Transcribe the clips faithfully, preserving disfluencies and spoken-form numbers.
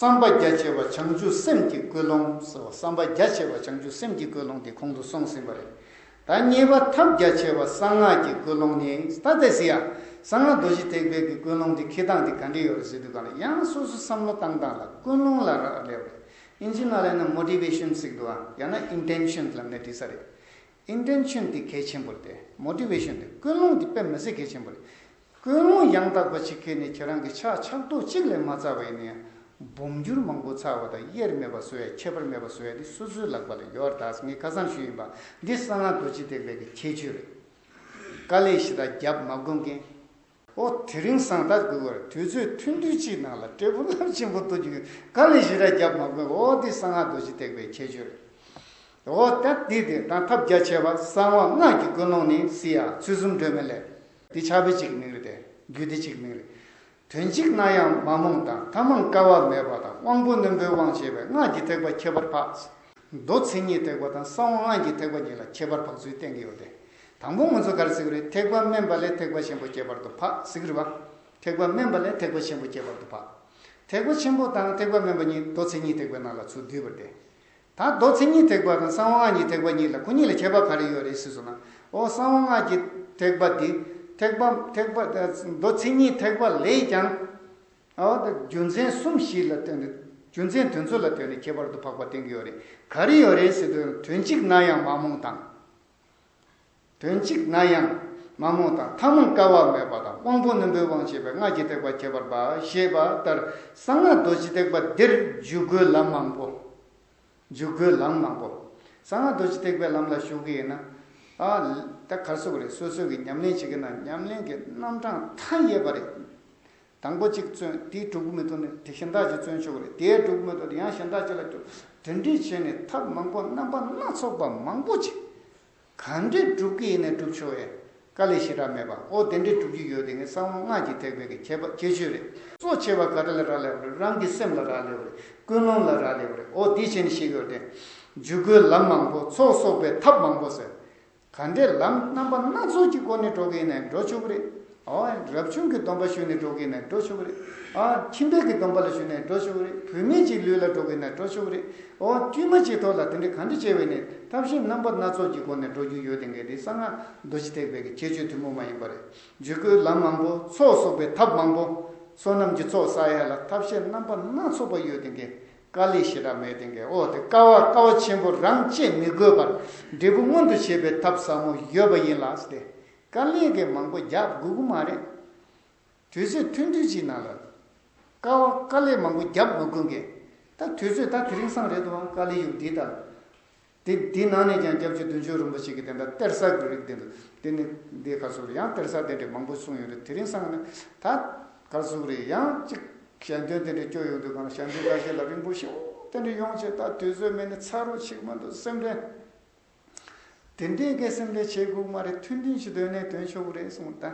བསམ་པ་རྒྱ་ཆེ་བ་བྱང་ཆུབ་སེམས་ཀྱི་ཀུན་སློང་ཟེར་བ། བསམ་པ་རྒྱ་ཆེ་བ་བྱང་ཆུབ་སེམས་ཀྱི་ཀུན་སློང་དེ་གོང་དུ་སོང་ཟིན་པ་རེད། ད་གཉིས་པ་ཐབས་རྒྱ་ཆེ་བ་གསང་སྔགས་ཀྱི་ཀུན་སློང་ནི། ད་དེ་ཟེར་ཡ། གསང་སྔགས་རྡོ་རྗེ་ཐེག་པའི་གི་ཀུན་སློང་དེ་འཁྱེར་སྟངས་དེ་ག་འདྲ་ཡོད་རེད་ཟེར་དུས་ག་ལ། ཡང་སོ་སོ་བསམ་བློ་བཏང་སྟངས་ལ་ཀུན་སློང་ལ་རག་ལས་པ་རེད། ཨིན་ཇི་ནང་ལ་ཡིན་ན་མོ་ཊི་ཝེ་ཤན་ཟེར་གི་འདུག་ཨ། ཡང་ན་ཨིན་ཊེན་ཤན་ལབ་ནས་བྲིས་ས་རེད། ཨིན་ཊེན་ཤན་དེ་གལ་ཆེན་པོ་རེད་དེ། མོ་ཊི་ཝེ་ཤན་དེ། ཀུན་སློང་དེ་དཔེ་མི་སྲིད་གལ་ཆེན་པོ་རེད། ཀུན་སློང་ཡང་དག་པ་ཅིག་འཁྱེར་ནས་ཁྱེད་རང་གི་ཕྱག་ཕྱག་རྡོག་གཅིག་ལས་མ་བཙའ་བ་ཡིན་ན་ཡང་། སྦོམ་འགྱུར་མང་པོ་བཙའ་བ་དང་དབྱེར་མེད་པ་བཟོ་ཡ། ཁྱད་པར་མེད་པ་བཟོ་ཡ་དེ་སོ་སོའི་ལག་པ་ལ་ཡོད་རེད། ད་ངས་ཁ་སང་ཞུས་ཡིན་པ། འདི་གསང་སྔགས་རྡོ་རྗེ་ཐེག་པའི་གི་ཁྱད་ཆོས་རེད། དཀའ་ལས་ཞེ་དྲག་རྒྱབ་མ་དགོས་མཁན། ཨོ་དེ་རིང་སང་ད་དགོས་པ་རེད། དུས་ཚོད་ཐུང་ཐུང་ཅིག་ནང་ལ་འབྲས་བུ་རླབས་ཆེན་པོ་ཐོབ་རྒྱུ། དཀའ་ལས་ཞེ་དྲག་རྒྱབ་མ་དགོས། ཨོ་འདི་གསང་སྔགས་རྡོ་རྗེ་ཐེག་པའི་ཁྱད་ཆོས་རེད། འོ་ད་འདི་དེ་དང་ཐབས་རྒྱ་ཆེ་བ་གསང་བ་སྔགས་ཀྱི་ཀུན་སློང་ནི་ཟེར་ཡ། ཚུལ་གསུམ་སྒྲོན་མེ་ལས། འདི་ཕྱག་དཔེ་གཅིག་མིང་རེད་དེ། རྒྱུད་སྡེ་གཅིག་མིང་རེད། དོན་གཅིག་ན་ཡང་མ་རྨོངས་དང་། ཐ་མང་དཀའ་བ་མེད་པ་དང་། དབང་པོ་རྣོན་པོའི་དབང་བྱས་པའི། སྔགས་ཀྱི་ཐེག་པ་ཁྱད་པར་འཕགས། མདོ་མཚན་ཉིད་ཐེག་པ་དང་གསང་བ་སྔགས་ཀྱི་ཐེག་པ་གཉིས་ལ་ཁྱད་པར་འཕགས་ཚུལ་བསྟན་གྱི་ཡོད་དེ། དང་པོ་ང་ཚོ་ག་རེ་ཟེར་གི་རེད། ཐེག་པ་དམན་པ་ལས་ཐེག་པ་ཆེན་པོ་ཁྱད་པར་དུ་འཕགས་ཟེར་གི་རེད་བ། ཐེག་པ་དམན་པ་ལས་ཐེག་པ་ཆེན་པོ་ཁྱད་པར་དུ་འཕགས། ཐེག་པ་ཆེན་པོ་དང་ཐེག་པ་དམན་པ་གཉིས་མདོ་མཚན་ཉིད་ཐེག་པའི་ནང་ལ་ཚུར་བསྡུས་པ་རེད་དེ། ད་མདོ་མཚན་ཉིད་ཐེག་པ་དང་གསང་བ་སྔགས་ཀྱི་ཐེག་པ་གཉིས་ལ། ཁོ་གཉིས་ལ་ཁྱད་པར་ག་རེ་ཡོད་རེད་ཟེར་སོང་ན། ཨོ་གསང་བ་སྔགས་ཀྱི་ཐེག་པ་འདི། ཐེག་པ་ཐེག་པ། མདོ་མཚན་ཉིད་ཐེག་པ་ལས་ཀྱང་། ཨོ་ད་རྒྱུ་མཚན་གསུམ་བཞི་ལ་བརྟེན་ནས། རྒྱུ་མཚན་དེ་ཚོ་ལ་བརྟེན་ནས་ཁྱད་པར་དུ་འཕགས་པ་བསྟན་གྱི་ཡོད་རེད། ག་རེ་ཡོད་རེད་ཟེར་དུས། དོན་གཅིག་ན་ཡང་མ་རྨོངས་དང་། དོན་གཅིག་ན་ཡང་མ་རྨོངས་དང་། ཐ་མང་དཀའ་བ་མེད་པ་དང་། དབང་པོ་རྣོན་པོའི་དབང་བྱས་པའི། སྔགས་ཀྱི་ཐེག་པ་ཁྱད་པར་འཕགས་ཞེས་པ་ལྟར། གསང་སྔགས་རྡོ་རྗེ་ཐེག་པ་འདིར་འཇུག་སྒོའི་ལམ་མང་པོ། འཇུག་སྒོའི་ལམ་མང་པོ། གསང་སྔགས་རྡོ་རྗེ་ཐེག་པའི་ལམ་ལ་ཞུགས་ཀྱི་ཡིན་ན། ཨ་ད་ག་རེ་ཟེར་དགོས་རེད། སོ་སོ་གི་ཉམས་ལེན་བྱེད་ཀྱི་ན་ཉམས་ལེན་གྱི་རྣམ་གྲངས་མཐའ་ཡས་པ་རེད། དང་པོ་གཅིག་བརྩོན། དེའི་གྲུབ་ཀྱི་མི་ཐུབ་ན་དེ་གཞན་དག་ཅིག་བརྩོན་ཆོག་གི་རེད། དེའི་གྲུབ་ཀྱི་མི་ཐུབ་ན་ཡང་གཞན་དག་ཅིག་ལ་སྐྱོར། དེ་འདྲས་བྱས་ནས་ཐབས་མང་པོ་རྣམ་པ་སྣ་ཚོགས་པ་མང་པོ་ཅིག་ག་འདྲས་སྒྲུབ་ཀྱི་ཡིན་ནའི་སྒྲུབ་ཆོག་ཡས། དཀའ་ལས་ཞེ་དྲག་མེད་པ། ཨོ་དེ་འདྲས་སྒྲུབ་ཀྱི་ཡོད་དེ་ངས་གསང་བ་སྔགས་ཀྱི་ཐེག་པའི་གི་ཁྱད་པ་ཁྱད་ཆོས་རེད། གཙོ་ཆེ་བ་ག་རེ་ལ་རག་ལས་པ་རེད། རང་གི་སེམས་ལ་རག་ལས་པ་རེད། ཀུན་སློང་ལ་རག་ལས་པ་རེད། ཨོ་དེ་བྱས་ནས་ཤེས་དགོས་ཏེ། འཇུག་སྒོའི་ལམ་མང་པོ། ཚོགས་གསོག་པའི་ཐབས་མང་པོ་ཟེར། ག་འདྲས་ལམ་རྣམ་པ་སྣ་ཚོགས་ཀྱི་སྒོ་ནས་འགྲོ་གི་ཡིན་ནའི་འགྲོ་ཆོག་གི་རེད། ཨོ་རབ་བྱུང་གི་སྡོམ་པ་ཞུས་ནས་འགྲོ་གི་ཡིན་ནའི་འགྲོ་ཆོག་གི་རེད། ཨ་ཁྱིམ་པའི་གི་སྡོམ་པ་ལ་ཞུས་ནས་འགྲོ་ཆོག་གི་རེད། བུད་མེད་ཅིག་ལུས་ལ་འགྲོ་གི་ཡིན་ནའི་འགྲོ་ཆོག་གི་རེད། ཨོ་དཀྱུས་མ་ཅིག་ཐོག་ལ་དེ་འདྲས་ག་འདྲས་བྱས་པ་ཡིན་ནའི་ཐབས་ཤེས་རྣམ་པ་སྣ་ཚོགས་ཀྱི་སྒོ་ནས་འགྲོ་རྒྱུ་ཡོད་དེ་ངས་དེ་གསང་སྔགས་རྡོ་རྗེ་ཐེག་པའི་གི་ཁྱད་ཆོས་ཐུན་མོང་མ་ཡིན་པ་རེད། འཇུག་སྒོའི་ལམ་མང་པོ། ཚོགས་གསོག་པའི་ཐབས་མང་པོ། བསོད་ནམས་ཀྱི་ཚོགས་བསགས་ཡ་ལ་ཐབས་ཤེས་རྣམ་པ་སྣ་ཚོགས་པ་ཡོད་དེ་ངས། དཀའ་ལས་ཞེ་དྲག་མེད་དེ་འགས། ཨོ་དེ་དཀའ་བ་དཀའ་བ་ཆེན་པོ་རང་སྤྱད་མི་དགོས་པར། འབྲས་བུ་མངོན་དུ་བྱེད་པའི་ཐབས་ཟབ་མོ་ཡོད་པ་ཡིན་ལ་ཟེར་ཏེ། དཀའ་ལས་ཀྱི་མང་པོ་རྒྱབ་དགོས་ཀྱི་མ་རེད། དུས་ཚོད་ཐུང་ཐུང་ཅིག་ནང་ལ། དཀའ་བ་དཀའ་ལས་མང་པོ་རྒྱབ་མ་དགོས་མཁན། ད་དུས་ཚོད་ད་དེ་རིང་སང་རེད་དོ། དཀའ་ལས་ཡོད་འདི་ལྟར། དེ་དེའི་ནང་ནས་ཀྱང་སྐྱབས་རྗེ་བདུད་འཇོམས་རིན་པོ་ཆེ་གིས་དེ་འདྲ་གཏེར་གསར་གྱི་རིགས་དེ་འདུག་དེ་ནི་འདི་ག་ཚོད་རེད། ཡང་གཏེར་གསར་དེ་འདྲས་མང་པོ་གསུངས་ཡོད་རེད། དེ་རིང་སང་ནས་ད་ག་ཚོད་རེད། ཡང་གཅིག་ཞལ་འདོན་དེ་འདྲས་སྐྱོ་ཡོང་དུས་གང་ལ་ཞལ་འདོན་བཀའ་བཞེས་ལ་རིང་པོ་ཞིག་དེ་འདྲས་ཡོང་བྱས། ད་དུས་ཚོད་མེད་ནས་ཚར་རོ་ཆིག་མ་འདུག་སེམས་ཁྲལ། དེ་འདྲས་ཀྱི་སེམས་ཁྲལ་བྱེད་དགོས་མ་རེད། ཐུང་ཐུང་ཞིག་འདོན་ནས་འདོན་ཆོག་གི་རེད་གསུངས། ད་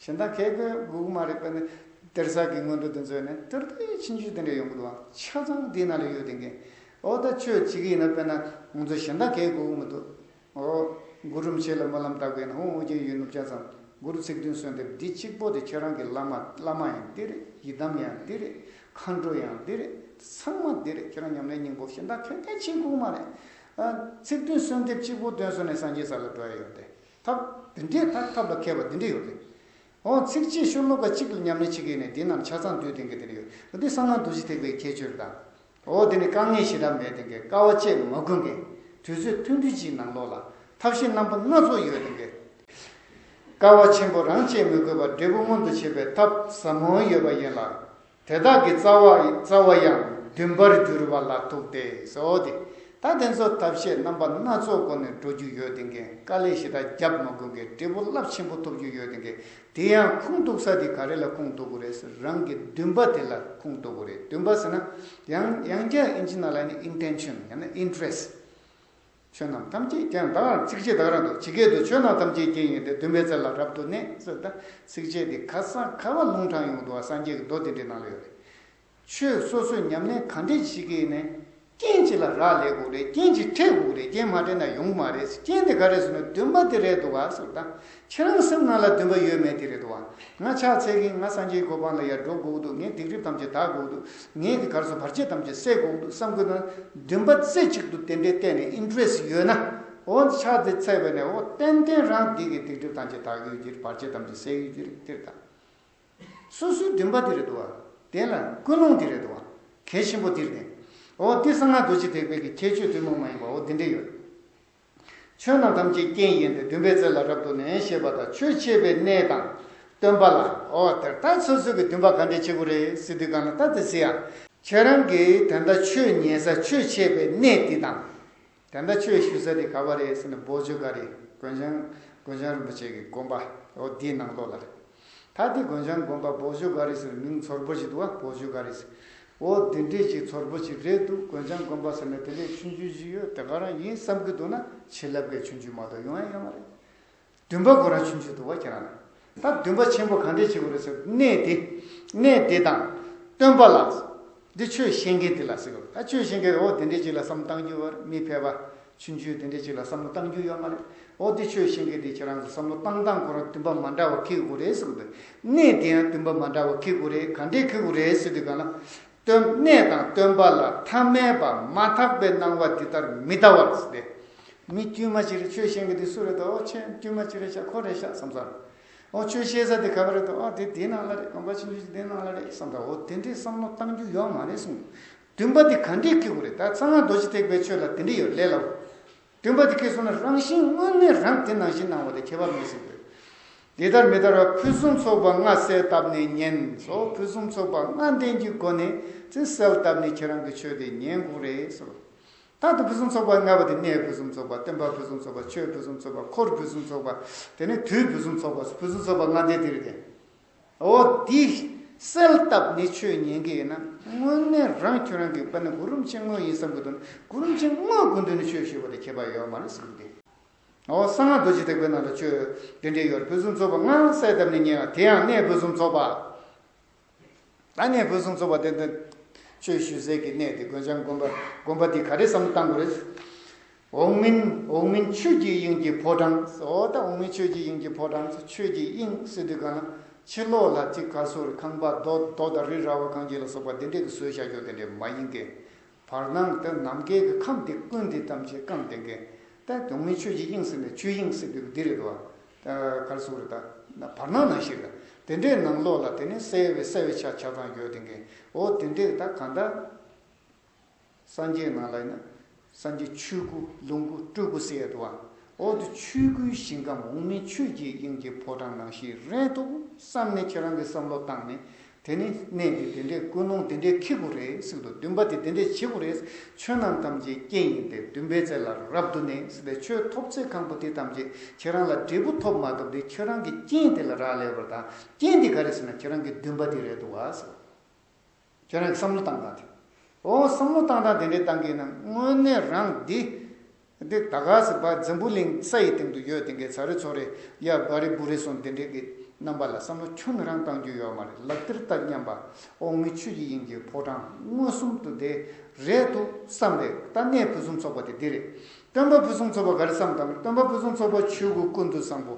གཞན་དག་གས་དགོས་དགོས་མ་རེད། དཔེར་ན་གཏེར་གསར་གྱི་སྔོན་འགྲོ་དེ་ཚོ་ནས་ཏིར་ཏིར་ཆུང་ཆུང་དེ་འདྲས་ཡོང་གི་འདུག་ཆ་ཚང་འདི་ནང་ལ་ཡོད་དེ་འགས། ཨོ་ད་ཆོས་བྱེད་ཀྱི་ཡིན་ན་དཔེར་ན་ང་ཚོ་གཞན་དག་གས་དགོས་མི་འདུག་ཨོ་གུ་རུ་རིན་པོ་ཆེ་ལ་སྨོན་ལམ་བཏབ་དགོས་ན། ཧཱུྃ་ཨོ་རྒྱན་ཡུལ་ནུབ་བྱང་མཚམས། གུ་རུ་ཚིག་བདུན་གསོལ་འདེབས་འདི་གཅིག་པོ་དེ་ཁྱེད་རང་གི་བླ་མ། བླ་མ་ཡང་འདི་རེད། ཡི་དམ་ཡང་འདི་རེད། མཁའ་འགྲོ་ཡང་འདི་རེད། ཚང་མ་འདི་རེད། ཁྱེད་རང་ཉམས་ལེན་སྙིང་པོ་གཞན་དག་གང་གང་བྱེད་དགོས་མ་རེད། ཨ་ཚིག་བདུན་གསོལ་འདེབས་གཅིག་པོ་འདོན་སོང་ནས་སངས་རྒྱས་ས་ལ་འགྲོ་ཡ་ཡོད་དེ། ཐབས་འདི་འདྲས། ད་ཐབས་ལ་མཁས་པ་འདི་འདྲས་ཡོད་རེད། ཨོ་ཚིགས་བཅད་ཤོ་ལོ་ཀ་གཅིག་ལ་ཉམས་ལེན་བྱེད་ཀྱི་ཡིན་ནའི་འདི་རྣམས་ཆ་ཚང་འདུས་ཏེ་འགས་དེ་འདྲ་ཡོད། འདི་གསང་སྔགས་རྡོ་རྗེ་ཐེག་པའི་ཁྱད་ཆོས་རེད་ད། ཨོ་དེ་ནི་དཀའ་ངལ་ཞེ་དྲག་མེད་དེ་འགས། དཀའ་བ་སྤྱད་མ་དགོས་འགས། དུས་ཚོད་ཐུང་ཐུང་ཅིག་ནང་ལོགས་ལ་ཐབས་ཤེས་རྣམ་པ་སྣ་ཚོགས་ཡོད་དེ་འགས། དཀའ་བ་ཆེན་པོ་རང་སྤྱད་མི་དགོས་པར་འབྲས་བུ་མངོན་དུ་བྱེད་པའི་ཐབས་ཟབ་མོ་ཡོད་པ་ཡིན་ལ། དེ་དག་གི་རྩ་བ་རྩ་བ་ཡང་འདུན་པར་འགྱུར་བ་ལ་ཐུག་སྟེ་ཟེར། ཨོ་དེ། ད་དེ་ཚོ་ཐབས་ཤེས་རྣམ་པ་སྣ་ཚོགས་སྒོ་ནས་འགྲོ་རྒྱུ་ཡོད་དེ་འགས། དཀའ་ལས་ཞེ་དྲག་རྒྱབ་མ་དགོས་འགས། འབྲས་བུ་རླབས་ཆེན་པོ་ཐོབ་རྒྱུ་ཡོད་དེ་འགས། དེ་ཡང་ཁུངས་གཏུགས་ས་དེ་ག་རེ་ལ་ཁུངས་གཏུགས་དགོས་རེད་ཟེར། རང་གི་འདུན་པ་དེ་ལ་ཁུངས་གཏུགས་དགོས་རེད། འདུན་པ་ཟེར་ན་ཡང་ཡང་བསྐྱར་ཨིན་ཇི་ནང་ལ་ནི་ཨིན་ཊེན་ཤན་ཡང་ན་ཨིན་ཊེ་རེ་སི། ཆོས་རྣམས་ཐམས་ཅད་ཀྱང་། ད་ཚིགས་བཅད་ད་ག་རང་འདུག་ཇི་སྐད་དུ། ཆོས་རྣམས་ཐམས་ཅད་རྒྱུ་ཡིན་ཏེ། འདུན་པའི་རྩེ་ལ་རབ་ཏུ་གནས་ཟེར། ད་ཚིགས་བཅད་དེ་ཁ་སང་ག་བ་ལུང་དྲངས་ཡོང་འདུག་བ། སངས་རྒྱས་ཀྱི་མདོ་དེ་འདྲའི་ནང་ལ་ཡོད་རེད། ཆོས་སོ་སོས་ཉམས་ལེན་ག་འདྲས་བྱེད་ཀྱི་ཡིན་ནའི། རྐྱེན་གཅིག་ལ་རག་ལས་དགོས་རེད། རྐྱེན་གཅིག་འཕྲད་དགོས་རེད། རྐྱེན་མ་འཕྲད་ན་ཡོང་མ་རེད། རྐྱེན་དེ་ག་རེ་ཟེར་ན་འདུན་པ་དེ་རེད་འདུག་བ་ཟེར་ད། ཁྱེད་རང་སེམས་ནང་ལ་འདུན་པ་ཡོད་མེད་དེ་རེད་འདུག་བ། ང་ཕྱག་འཚལ་གིན་ང་སངས་རྒྱས་གོ་འཕང་ལ་ཡར་འགྲོ་དགོས་འདུག་ངས་སྡིག་སྒྲིབ་ཐམས་ཅད་དག་དགོས་འདུག་ངས་དེ་གར་སོང་བར་ཆད་ཐམས་ཅད་སེལ་དགོས་འདུག་བསམ་དགོས་ན། འདུན་པ་རྩེ་གཅིག་ཏུ་དེ་འདྲའི་གཏད་ནས་ཨིན་ཊི་རེ་སི་ཡོད་ན། འོ་ཕྱག་དེ་འཚལ་བས་ནས་འོ་ཏན་ཏན་རང་འདི་གི་སྡིག་སྒྲིབ་ཐམས་ཅད་དག་གི་ཡོད་ཀྱི་རེད། བར་ཆད་ཐམས་ཅད་སེལ་གྱི་ཡོད་ཀྱི་རེད། དེ་རེད་ད། སོ་སོའི་འདུན་པ་དེ་རེད་འདུག་བ། དེ་ལ་ཀུན་སློང་དེ་རེད་འདུག་བ། གལ་ཆེན་པོ་དེ་རེད། འོ་དེ་གསང་སྔགས་རྡོ་རྗེ་ཐེག་པའི་གི་ཁྱད་ཆོས་ཐུན་མོང་མ་ཡིན་པ་འོ་དེ་འདྲ་ཡོད། ཆོས་རྣམས་ཐམས་ཅད་རྐྱེན་ཡིན་ཏེ། འདུན་པའི་རྩེ་ལ་རབ་ཏུ་གནས། ཞེས་པ་དང་ཆོས་འཆད་པའི་གནས་དང་སྟོན་པ་ལ། འོ་དེར་ད་སོ་སོ་གི་འདུན་པ་ག་འདྲས་བྱེད་དགོས་རེད་ཟེར་དུས་གང་ལ་ད་དེ་ཟེར་ཡ། ཁྱེད་རང་གིས་ད་ལྟ་ཆོས་ཉན་ས་ཆོས་འཆད་པའི་གནས་དེ་དང་། ད་ལྟ་ཆོས་ཞུ་ས་དེ་ག་བ་རེད་ཟེར་ན་བོ་ཇོ་ག་རི། དགོན་ཆེན་དགོན་ཆེན་རིན་པོ་ཆེ་གི་དགོན་པ་འོ་དེའི་ནང་ལོགས་ལ་རེད། ད་དེ་དགོན་ཆེན་དགོན་པ་བོ་ཇོ་ག་རི་ཟེར་མིང་ཚོར་པོ་ཞིག་འདུག་བ། བོ་ཇོ་ག་རི་ཟེར། འོ་དེ་འདྲས་ཅིག་ཚོར་པོ་ཅིག་རེད་འདུག་དགོན་ཆེན་དགོན་པ་ཟེར་ན་དེ་འདྲས་ཆུང་ཆུང་ཞིག་ཡོད། དེ་ག་རང་ཡིན་བསམ་གི་འདུག་ན་བྱིན་རླབས་ཀྱི་ཆུང་ཆུང་མ་གཏོགས་ཡོང་ཡ་ཡོད་མ་རེད། འདུན་པ་ཁོ་རང་ཆུང་ཆུང་འདུག་བ་ཁྱེད་རང་ལ། ད་འདུན་པ་ཆེན་པོ་ག་འདྲས་བྱེད་དགོས་རེད་ཟེར་གནས་དེ། གནས་དེ་དང་སྟོན་པ་ལ། འདི་ཆོས་བཤད་མཁན་དེ་ལ་ཟེར་དགོས། ད་ཆོས་བཤད་མཁན་འོ་དེ་འདྲས་ཅིག་ལ་བསམ་བློ་བཏང་རྒྱུ་བར་མི་ཕལ་པ་ཆུང་ཆུང་དེ་འདྲས་ཅིག་ལ་བསམ་བློ་བཏང་རྒྱུ་ཡོད་མ་རེད། འོ་དེ་ཆོས་བཤད་མཁན་དེ་ཁྱེད་རང་ཚོ་བསམ་བློ་བཏང་སྟངས་ཁོ་རང་འདུན་པ་མ་འདྲ་བ་འཁྱེར་དགོས་རེད་ཟེར་དགོས། གནས་དེ་ཡང་འདུན་པ་མ་འདྲ་བ་འཁྱེར་དགོས་རེད། ག་འདྲས་འཁྱེར་དགོས་རེད་ཟེར་དུས་གང་ལ། སྟོན་གནས་དང་སྟོན་པ་ལ་ཐ་མལ་པ་མ་དག་པའི་སྣང་བ་འདི་ལྟར་མི་ལྟ་བར་ཟེར་ཏེ། མི་དཀྱུས་མ་ཅིག་རེད། ཆོས་བཤད་མཁན་དེ་སུ་རེད་དོ། ཨོ་ཆེན་དཀྱུས་མ་ཅིག་རེད་ཤག་ཁོ་རེད་ཤག་བསམ་ས་རེད། ཨོ་ཆོས་བཤད་ས་དེ་ག་བ་རེད་དོ། ཨོ་དེ་དེའི་ནང་ལ་རེད། དགོན་པ་ཆུང་ཆུང་ཅིག་དེའི་ནང་ལ་རེད་བསམ་ས། ཨོ་དེ་འདྲའི་བསམ་བློ་བཏང་རྒྱུ་ཡོད་མ་རེད་གསུངས། འདུན་པ་དེ་ག་འདྲས་འཁྱེར་དགོས་རེད། ད་གསང་སྔགས་རྡོ་རྗེ་ཐེག་པའི་ཆོས་ལ་དེ་འདྲས་ཡོད་ལས་སླ་བོ། འདུན་པ་དེ་སྐྱེས་སོང་ན་རང་བཞིན་དངོས་གནས་རང་དེ་ནང་བཞིན་སྣང་བ་དེ་ཁྱད་པར་མེད་ཟེར་དགོས། འདི་ལྟར་མི་ལྟར་བ་ཕུན་སུམ་ཚོགས་པ་ལྔ་གསལ་བཏབ་ནས་ཉན་སོ། ཕུན་སུམ་ཚོགས་པ་ལྔ་ལྡན་གྱི་སྒོ་ནས་ཚེ་གསལ་བཏབ་ནས་ཁྱེད་རང་གི་ཆོས་དེ་ཉན་དགོས་རེད་ཟེར། ད་དུ་ཕུན་སུམ་ཚོགས་པ་ལྔ་པོ་དེ་གནས་ཕུན་སུམ་ཚོགས་པ། སྟོན་པ་ཕུན་སུམ་ཚོགས་པ། ཆོས་ཕུན་སུམ་ཚོགས་པ། འཁོར་ཕུན་སུམ་ཚོགས་པ། དེ་ནས་དུས་ཕུན་སུམ་ཚོགས་པ། ཕུན་སུམ་ཚོགས་པ་ལྔ་ལྡན་དེ་རེད་དེ། འོ་འདི་གསལ་བཏབ་ནས་ཆོས་ཉན་གྱི་ཡིན་ན་དངོས་གནས་རང་ཁྱོད་རང་གི་དཔེར་ན་གུ་རུ་མཆེད་དངོས་ཡིན་བསམ་གྱི་འདུག་ན་གུ་རུ་མཆེད་དངོས་སྐུ་མདུན་ནས་ཆོས་ཞུས་པ་དེ་ཁྱད་པར་ཡོད་མ་རེད་ཟེར་གྱི་འདུག་འོ་གསང་སྔགས་རྡོ་རྗེ་ཐེག་པའི་ནང་ལ་ཆོས་དེ་འདྲས་ཡོད་རེད། ཕུན་སུམ་ཚོགས་པ་ལྔ་གསལ་བཏབ་ནས་ཉན་ལ་དེ་ཡང་གནས་ཕུན་སུམ་ཚོགས་པ། ད་གནས་ཕུན་སུམ་ཚོགས་པ་དེ་འདི་ཆོས་ཞུ་སའི་གི་གནས་དེ་དགོན་བྱང་དགོན་པ་དགོན་པ་དེ་ག་རེ་བསམ་བློ་བཏང་དགོས་རེད། འོག་མིན་འོག་མིན་ཆོས་ཀྱི་དབྱིངས་ཀྱི་ཕོ་བྲང་། འོ་ད་འོག་མིན་ཆོས་ཀྱི་དབྱིངས་ཀྱི་ཕོ་བྲང་། ཆོས་ཀྱི་དབྱིངས་ཟེར་དུས་གང་ལ་ཕྱི་ལོགས་ལ་ཅིག་ག་སོགས་རེད། ཁང་པ་རྡོ་རྡོ་དང་རི་ར་བ་གངས་ཅན་ལ་སོགས་པ་དེ་འདྲས་ཀྱི་བཟོས་བཞག་རྒྱུ་དེ་འདྲས་མ་ཡིན་གྱི། བར་སྣང་དེ་ནམ་མཁའི་གི་ཁམས་དེ་ཀུན་དེ་ཐམས་ཅད་བཀང་བསྡད་མཁན། ད་དུང་མི་ཆོས་ཀྱི་དབྱིངས་ཟེར་ནས་ཆོས་དབྱིངས་ཟེར་དུས་འདི་རེད་དོ། ད་གར་སོགས་རེད། ད་བར་སྣང་ནང་བཞིན་རེད། དེ་འདྲའི་ནང་ལོགས་ལ་དེ་ནས་གསལ་བའི་གསལ་བའི་ཆ་ཆ་ཚང་ཡོད་དེ་མཁན། འོ་དེ་འདྲའི་ད་གང་ལྟར་སངས་རྒྱས་ནང་ལ་ཡིན་ན་སངས་རྒྱས་ཆོས་སྐུ་ལོངས་སྐུ་སྤྲུལ་སྐུ་ཟེར་ཡ་འདུག་བ། འོ་དེ་ཆོས་སྐུའི་ཞིང་ཁམས་འོག་མིན་ཆོས་ཀྱི་དབྱིངས་ཀྱི་ཕོ་བྲང་ནང་བཞིན་རེད་འདུག་བསམ་ནས་ཁྱེད་རང་གི་བསམ་བློ་བཏང་ནས། དེ་ནི་གནས་འདི་དེ་འདྲའི་ཀུན་སློང་དེ་འདྲའི་འཁྱེར་དགོས་རེད་ཟེར་གི་འདུག་འདུན་པ་དེ་དེ་འདྲའི་བྱེད་དགོས་རེད། ཆོས་རྣམས་ཐམས་ཅད་རྐྱེན་ཡིན་ཏེ། འདུན་པའི་རྩེ་ལ་རབ་ཏུ་གནས་ཟེར་ཏེ། ཆོས་ཐོབ་ཚད་གང་པོ་དེ་ཐམས་ཅད་ཁྱེད་རང་ལ་འབྲས་བུ་ཐོབ་མ་ཐོབ་དེ་ཁྱེད་རང་གི་རྐྱེན་དེ་ལ་རག་ལས་པར་དང་། རྐྱེན་དེ་ག་རེ་ཟེར་ན་ཁྱེད་རང་གི་འདུན་པ་དེ་རེད་འདུག་བ་ཟེར། ཁྱེད་རང་གི་བསམ་བློ་བཏང་སྟངས་དེ། འོ་བསམ་བློ་བཏང་སྟངས་དེ་འདྲའི་བཏང་གི་ན་དངོས་གནས་རང་འདི། འདི་ད་ག་ཟེ་བ་འཛམ་བུ་གླིང་ས་ཡི་སྟེང་དུ་ཡོད་དེ་འགའི་ཚ་རེ་ཚོ་རེ་ཡ་བ་རེ་བུ་རེ་སོང་དེ་འདྲའི་གི་རྣམ་པ་ལ་བསམ་བློ་ཁྱོན་ནས་རང་བཏང་རྒྱུ་ཡོད་མ་རེད། ལག་སྟེར་ལྟར་མཉམ་པ་འོག་མིན་ཆོས་ཀྱི་དབྱིངས་ཀྱི་ཕོ་བྲང་མངོན་སུམ་དུ་དེ་རེད་འདུག་བསམ་རེད། ད་གནས་ཕུན་སུམ་ཚོགས་པ་དེ་འདི་རེད། སྟོན་པ་ཕུན་སུམ་ཚོགས་པ་ག་རེ་བསམ་དང་། སྟོན་པ་ཕུན་སུམ་ཚོགས་པ་ཆོས་སྐུ་ཀུན་ཏུ་བཟང་པོ།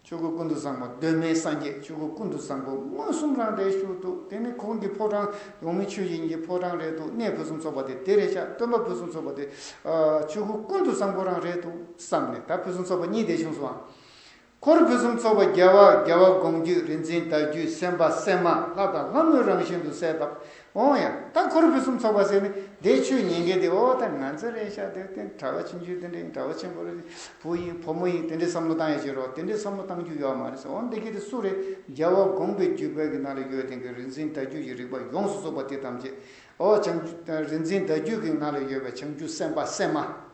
ཆོས་སྐུ་ཀུན་ཏུ་བཟང་པོ། གདོད་མའི་སངས་རྒྱས་ཆོས་སྐུ་ཀུན་ཏུ་བཟང་པོ་མངོན་སུམ་རང་རེད་བཞུགས་འདུག་དེ་ནི་ཁོང་གི་ཕོ་བྲང་འོག་མིན་ཆོས་ཀྱི་དབྱིངས་ཀྱི་ཕོ་བྲང་རེད་འདུག་གནས་ཕུན་སུམ་ཚོགས་པ་དེ་དེ་རེད་ཤག་སྟོན་པ་ཕུན་སུམ་ཚོགས་པ་དེ་ཨ་ཆོས་སྐུ་ཀུན་ཏུ་བཟང་པོ་རང་རེད་འདུག་བསམ་ནས། ད་ཕུན་སུམ་ཚོགས་པ་གཉིས་དེ་བྱུང་སོང་ཨ། འཁོར་ཕུན་སུམ་ཚོགས་པ་རྒྱལ་བ་རྒྱལ་བ་དགོངས་བརྒྱུད་རིག་འཛིན་བརྡ་བརྒྱུད་སེམས་དཔའ་སེམས་མ་ལྷ་དང་ལྷ་མོའི་རང་བཞིན་དུ་གསལ་བཏབ། འོང་ཡ། ད་འཁོར་ཕུན་སུམ་ཚོགས་པ་ཟེར་ནི་དེ་ཆོས་ཉན་མཁན་དེ། འོ་ད་ང་ཚོ་རེད་ཤག་དེ་དེ་གྲྭ་བ་ཆུང་ཆུང་དེ་འདྲ་ཡིན། གྲྭ་བ་ཆེན་པོ་རེད། བུ་ཡིན་བུ་མོ་ཡིན་དེ་འདྲའི་བསམ་བློ་བཏང་ཡ་བྱེད་རོགས། དེ་འདྲའི་བསམ་བློ་བཏང་རྒྱུ་ཡོད་མ་རེད་ཟེར། འོ་འདི་གི་དེ་སུ་རེད། རྒྱལ་བ་དགོངས་པའི་བརྒྱུད་པའི་གི་ནང་ལ་ཡོད་དེ་གི་རིག་འཛིན་བརྡ་བརྒྱུད་ཀྱི་རིག་པ་ཡོངས་སུ་རྫོགས་པ་དེ་ཐམས་ཅད། འོ་བྱང་རིག་འཛིན་བརྡ་བརྒྱུད་ཀྱི་ནང་ལ་ཡོད་པའི་བྱང་ཆུབ་སེམས་དཔའ་སེམས་མ།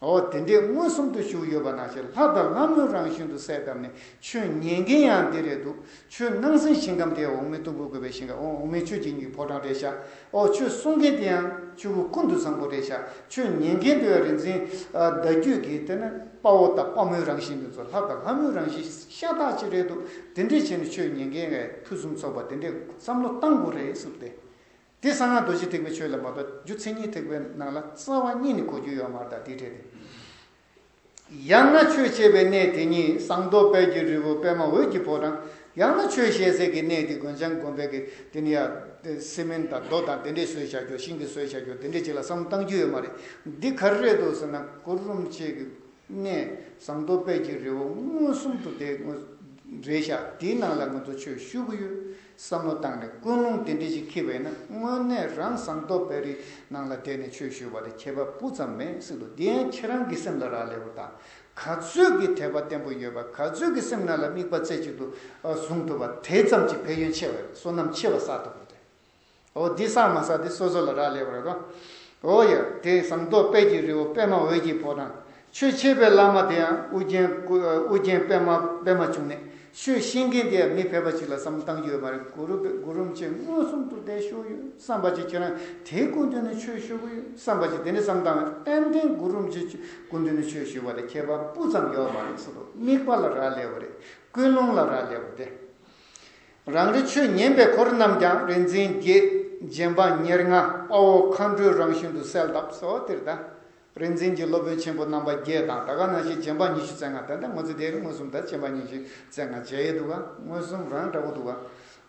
འོ་དེ་འདྲས་མངོན་སུམ་དུ་བཞུགས་ཡོད་པ་ནང་བཞིན་ལྷ་དང་ལྷ་མོའི་རང་བཞིན་དུ་གསལ་བཏབ་ནས། ཆོས་ཉན་མཁན་ཡང་འདི་རེད་འདུག་ཆོས་སྣང་སྲིད་ཞིང་ཁམས་དེ་འོག་མིན་སྟུག་པོ་བཀོད་པའི་ཞིང་ཁམས། འོ་འོག་མིན་ཆོས་ཀྱི་དབྱིངས་ཕོ་བྲང་རེད་ཤག་འོ་ཆོས་གསུང་མཁན་དེ་ཡང་ཆོས་སྐུ་ཀུན་ཏུ་བཟང་པོ་རེད་ཤག་ཆོས་ཉན་མཁན་དེ་ཡང་རིག་འཛིན་ཨ་བརྡ་བརྒྱུད་ཀྱི་དེ་ནི་དཔའ་བོ་དང་དཔའ་མོའི་རང་བཞིན་དེ་ཚོ་ལྷ་དང་ལྷ་མོའི་རང་བཞིན་ཤ་སྟག་ཅིག་རེད་འདུག་དེ་འདྲས་བྱས་ནས་ཆོས་ཉན་མཁན་ཕུན་སུམ་ཚོགས་པ་དེ་འདྲས་བསམ་བློ་བཏང་དགོས་རེད་ཟེར་ཏེ། དེ་གསང་སྔགས་རྡོ་རྗེ་ཐེག་པའི་ཆོས་ལ་མ་གཏོགས་རྒྱུ་མཚན་ཉིད་ཐེག་པའི་ནང་ལ་རྩ་བ་ཉིད་ནས་གོ་རྒྱུ་ཡོད་མ་རེད། ད་དེ་འདྲ་དེ། ཡང་ན་ཆོས་འཆད་པའི་གནས་དེ་ཉིད་ཟངས་མདོག་དཔལ་གྱི་རི་བོ་པདྨ་འོད་ཀྱི་ཕོ་བྲང་། ཡང་ན་ཆོས་བཤད་སའི་གི་གནས་དེ་མགོན་བྱང་དགོན་པའི་གི་དེ་ནི་ཡ་སི་མེན་དང་རྡོ་དང་དེ་འདྲས་བཟོས་བཞག་རྒྱུ་ཤིང་གིས་བཟོས་བཞག་རྒྱུ་དེ་འདྲས་ཅིག་ལ་བསམ་བློ་བཏང་རྒྱུ་ཡོད་མ་རེད། འདི་ག་རེ་རེད་འདུག་ཟེར་ན་གུ་རུ་རིན་པོ་ཆེ་གི་གནས་ཟངས་མདོག་དཔལ་གྱི་རི་བོ་མངོན་སུམ་དུ་དེ་དངོས་རེད་ཤག་དེའི་ནང་ལ་ང་ཚོ་ཆོས་ཞུ་གི་ཡོད་བསམ་བློ་བཏང་ནས་ཀུན་སློང་དེ་འདྲ་ཞིག་འཁྱེར་བས་ན་དངོས་གནས་རང་ཟངས་མདོག་དཔལ་རིའི་ནང་ལ་བསྡད་ནས་ཆོས་ཞུ་བ་དེ་ཁྱད་པར་སྤུ་ཙམ་མེད་ཟེར་འདུག་དེ་ཡང་ཁྱེད་རང་གི་སེམས་ལ་རག་ལས་པ་དང་ག་ཚོད་ཀྱི་དད་པ་བརྟན་པོ་ཡོད་པ་ག་ཚོད་ཀྱི་སེམས་ནང་ལ་དམིགས་པ་རྩེ་གཅིག་ཏུ་བཟུང་ཐུབ་པ་དེ་ཙམ་གྱི་ཕན་ཡོན་ཆེ་བ་རེད། བསོད་ནམས་ཆེ་བ་བསགས་ཐུབ་པ་རེད། འོ་འདི་བསགས་མ་བསགས་དེ་སོ་སོ་ལ་རག་ལས་པ་རེད་དོ། འོ་ཡ་དེ་ཟངས་མདོག་དཔལ་གྱི་རི་བོ་པདྨ་འོད་ཀྱི་ཕོ་བྲང་། ཆོས་འཆད་པའི་བླ་མ་དེ་ཡང་ཨུ་རྒྱན་ཨུ་རྒྱན་པདྨ་པདྨ་འབྱུང་གནས། ཆོས་ཤེས་མཁན་དེ་ཡང་མི་ཕལ་པ་ཅིག་ལ་བསམ་བློ་བཏང་རྒྱུ་ཡོད་མ་རེད། གུ་རུ་གུ་རུ་རིན་པོ་ཆེ་མངོན་སུམ་དུ་བསྡད་བཞུགས་ཡོད་བསམ་པ་ཅིག་ཁྱེད་རང་དེའི་སྐུ་མདུན་ནས་ཆོས་ཞུ་གི་ཡོད་བསམ་པ་ཅིག་དེ་འདྲ་བསམ་བཏང་བས་ཏན་ཏན་གུ་རུ་རིན་པོ་ཆེ་སྐུ་མདུན་ནས་ཆོས་ཞུ་བ་ལ་ཁྱད་པར་སྤུ་ཙམ་ཡོད་མ་རེད་ཟེར་དུས་དམིགས་པ་ལ་རག་ལས་པ་རེད། ཀུན་སློང་ལ་རག་ལས་པ་དེ། རང་རེ་ཆོས་ཉན་པའི་འཁོར་རྣམས་ཀྱང་རིག་འཛིན་བརྒྱད་རྗེ་འབངས་ཉེར་ལྔ་དཔའ་བོ་མཁའ་འགྲོའི་རང་བཞིན་དུ་གསལ་བཏབ་སོ་དེར་ད། རིག་འཛིན་གྱི་སློབ་དཔོན་ཆེན་པོ་རྣམ་པ་བརྒྱད་དང་ད་ག་ནང་བཞིན་རྗེ་འབངས་ཉི་ཤུ་རྩ་ལྔ་ད་ལྟ་ང་ཚོ་དེ་རིང་མངོན་སུམ་ད་རྗེ་འབངས་ཉི་ཤུ་རྩ་ལྔ་མཇལ་ཡས་འདུག་ག་མངོན་སུམ་རང་འདྲ་བོ་འདུག་ག་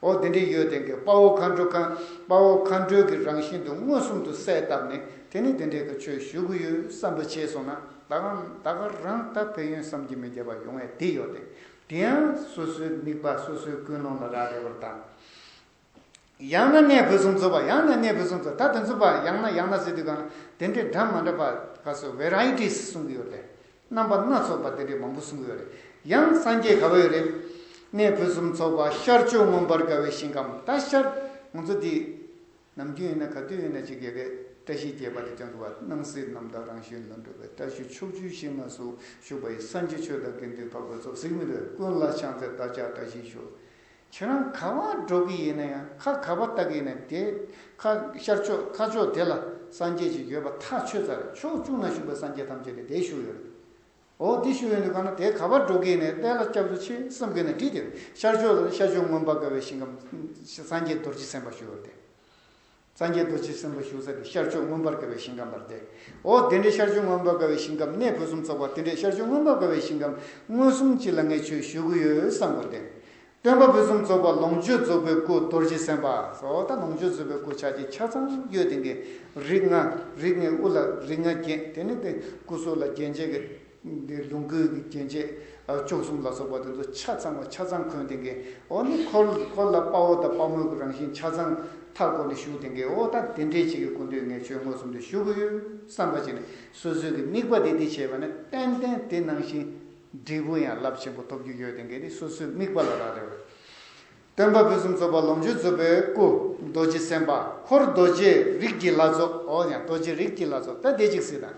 འོ་དེ་འདྲའི་ཡོད་དེ་གི་དཔའ་བོ་མཁའ་འགྲོ་མཁའ་དཔའ་བོ་མཁའ་འགྲོའི་གི་རང་བཞིན་དུ་མངོན་སུམ་དུ་གསལ་བཏབ་ནས་དེ་ནི་དེ་འདྲའི་གི་ཆོས་ཞུ་གི་ཡོད་བསམ་པ་བྱས་སོང་ན་ད་ག་ད་ག་རང་ད་ཕན་ཡོན་བསམ་གྱིས་མི་ཁྱབ་པ་ཡོང་ཡས་དེ་ཡོད་དེ། དེ་ཡང་སོ་སོའི་དམིགས་པ་སོ་སོའི་ཀུན་སློང་ལ་རག་ལས་པར་དང་། ཡང་ན་གནས་ཕུན་སུམ་ཚོགས་པ་ཡང་ན་གནས་ཕུན་སུམ་ཚོགས་ད་དེ་ཚོ་པ་ཡང་ན་ཡང་ན་ཟེར་དུས་གང་ལ་དེ་འདྲའི་འདྲ་མ་འདྲ་བ་ག་སོ་ཝེ་རའི་ཊི་སི་གསུང་གི་ཡོད་རེད། རྣམ་པ་སྣ་ཚོགས་པ་དེ་འདྲའི་མང་པོ་གསུང་གི་ཡོད་རེད། ཡང་སངས་རྒྱས་ག་བ་ཡོད་རེད། གནས་ཕུན་སུམ་ཚོགས་པ་ཤར་ཕྱོགས་མངོན་པར་དགའ་བའི་ཞིང་ཁམས་ད་ཤར་ང་ཚོ་དེ། ནམ་རྒྱུན་ཡིན་ན་ག་དུས་ཡིན་ན་ཅིག་གི་གི་བཀྲ་ཤིས་བརྒྱད་པ་དེ་སྟོན་དགོས་པ་སྣང་སྲིད་རྣམ་དག་རང་བཞིན་ལ་འགྲོ་བའི་བཀྲ་ཤིས་ཕྱོགས་བཅུའི་ཞིང་ལ་སུ་བཞུགས་པ་ཡི་སངས་རྒྱས་ཆོས་དང་དགེ་འདུན་འཕགས་པའི་ཚོགས་ཟེར་གི་མི་འདུག་ཀུན་ལ་ཕྱག་འཚལ་བདག་ཅག་བཀྲ་ཤིས་ཤོག་ཁྱེད་རང་ག་བ་འགྲོ་གི་ཡིན་ན་ཡང་ཁ་ག་བ་ལྟ་གི་ཡིན་ན་དེ་ཁ་ཤར་ཕྱོགས་ཁ་ཕྱོགས་དེ་ལ་སངས་རྒྱས་ཅིག་ཡོད་པ་ཐག་ཆོད་ཚར་རེད། ཕྱོགས་བཅུ་ན་བཞུགས་པའི་སངས་རྒྱས་ཐམས་ཅད་དེ་དེ་བཞུགས་ཡོད་རེད། འོ་དེ་ཞུ་ཡོང་དུས་གང་ན་དེ་ག་པར་འགྲོ་གི་ནས་དེ་ལ་སྐྱབས་སུ་མཆི་བསམ་གི་ན་འགྲིག་དེ་ཤར་ཕྱོགས་ལ་ཤར་ཕྱོགས་མངོན་པར་དགའ་བའི་ཞིང་ཁམས་སངས་རྒྱས་རྡོ་རྗེ་སེམས་དཔའ་ཞུ་བར་དེ། སངས་རྒྱས་རྡོ་རྗེ་སེམས་དཔའ་ཞུ་ས་དེ་ཤར་ཕྱོགས་མངོན་པར་དགའ་བའི་ཞིང་ཁམས་པར་དེ། འོ་དེ་འདྲའི་ཤར་ཕྱོགས་མངོན་པར་དགའ་བའི་ཞིང་ཁམས་གནས་ཕུན་སུམ་ཚོགས་པ་དེ་འདྲའི་ཤར་ཕྱོགས་མངོན་པར་དགའ་བའི་ཞིང་ཁམས་མངོན་སུམ་ཅིག་ལ་ངས་ཆོས་ཞུ་གི་ཡོད་བསམ་བར་དེ། སྟོན་པ་ཕུན་སུམ་ཚོགས་པ་ལོངས་སྤྱོད་རྫོགས་པའི་སྐུ་རྡོ་རྗེ་སེམས་དཔའ་སོགས་ད་ལོངས་སྤྱོད་རྫོགས་པའི་སྐུ་ཆ་རྐྱེན་ཆ་ཚང་ཡོད་དེ་གའི་རིགས་ལྔ་རིགས་ལྔའི་དབུ་ལ་རིགས་ལྔ་བརྒྱན་དེ་ནི་དེ་སྐུ་གཟུགས་ལ་རྒྱན་ཆས་ཀྱི་འདི་ལོངས་སྐུའི་རྒྱན་ཆས་བཅུ་གསུམ་ལ་སོགས་པ་དེ་ཚོ་ཆ་ཚང་བ་ཆ་ཚང་གོན་དེ་གའི་འོ་ནི་འཁོར་འཁོར་ལ་དཔའ་བོ་དང་དཔའ་མོའི་རང་བཞིན་ཆ་ཚང་མཐའ་བསྐོར་ནས་བཞུགས་དེ་གའི་འོ་ད་དེ་འདྲའི་ཅིག་གི་སྐུ་མདུན་ངས་ཆོས་མངོན་སུམ་དུ་ཞུ་གི་ཡོད་བསམ་པ་ཅིག་ནི་སོ་སོའི་གི་དམིགས་པ་དེ་དེ་བྱས་པ་ནི་ཏན་ཏན་དེ་ནང་བཞིན། འབྲས་བུ་ཡང་རླབས་ཆེན་པོ་ཐོབ་རྒྱུ་ཡོད་དེ་གལ་ཏེ་སོ་སོའི་དམིགས་པ་ལ་རག་ལས་པ། སྟོན་པ་ཕུན་སུམ་ཚོགས་པ་ལོངས་སྤྱོད་རྫོགས་པའི་སྐུ་རྡོ་རྗེ་སེམས་དཔའ་འཁོར་རྡོ་རྗེ་རིགས་ཀྱི་ལྷ་ཚོགས། འོ་ཡང་རྡོ་རྗེ་རིགས་ཀྱི་ལྷ་ཚོགས་ད་དེ་གཅིག་སྲིད་དང་།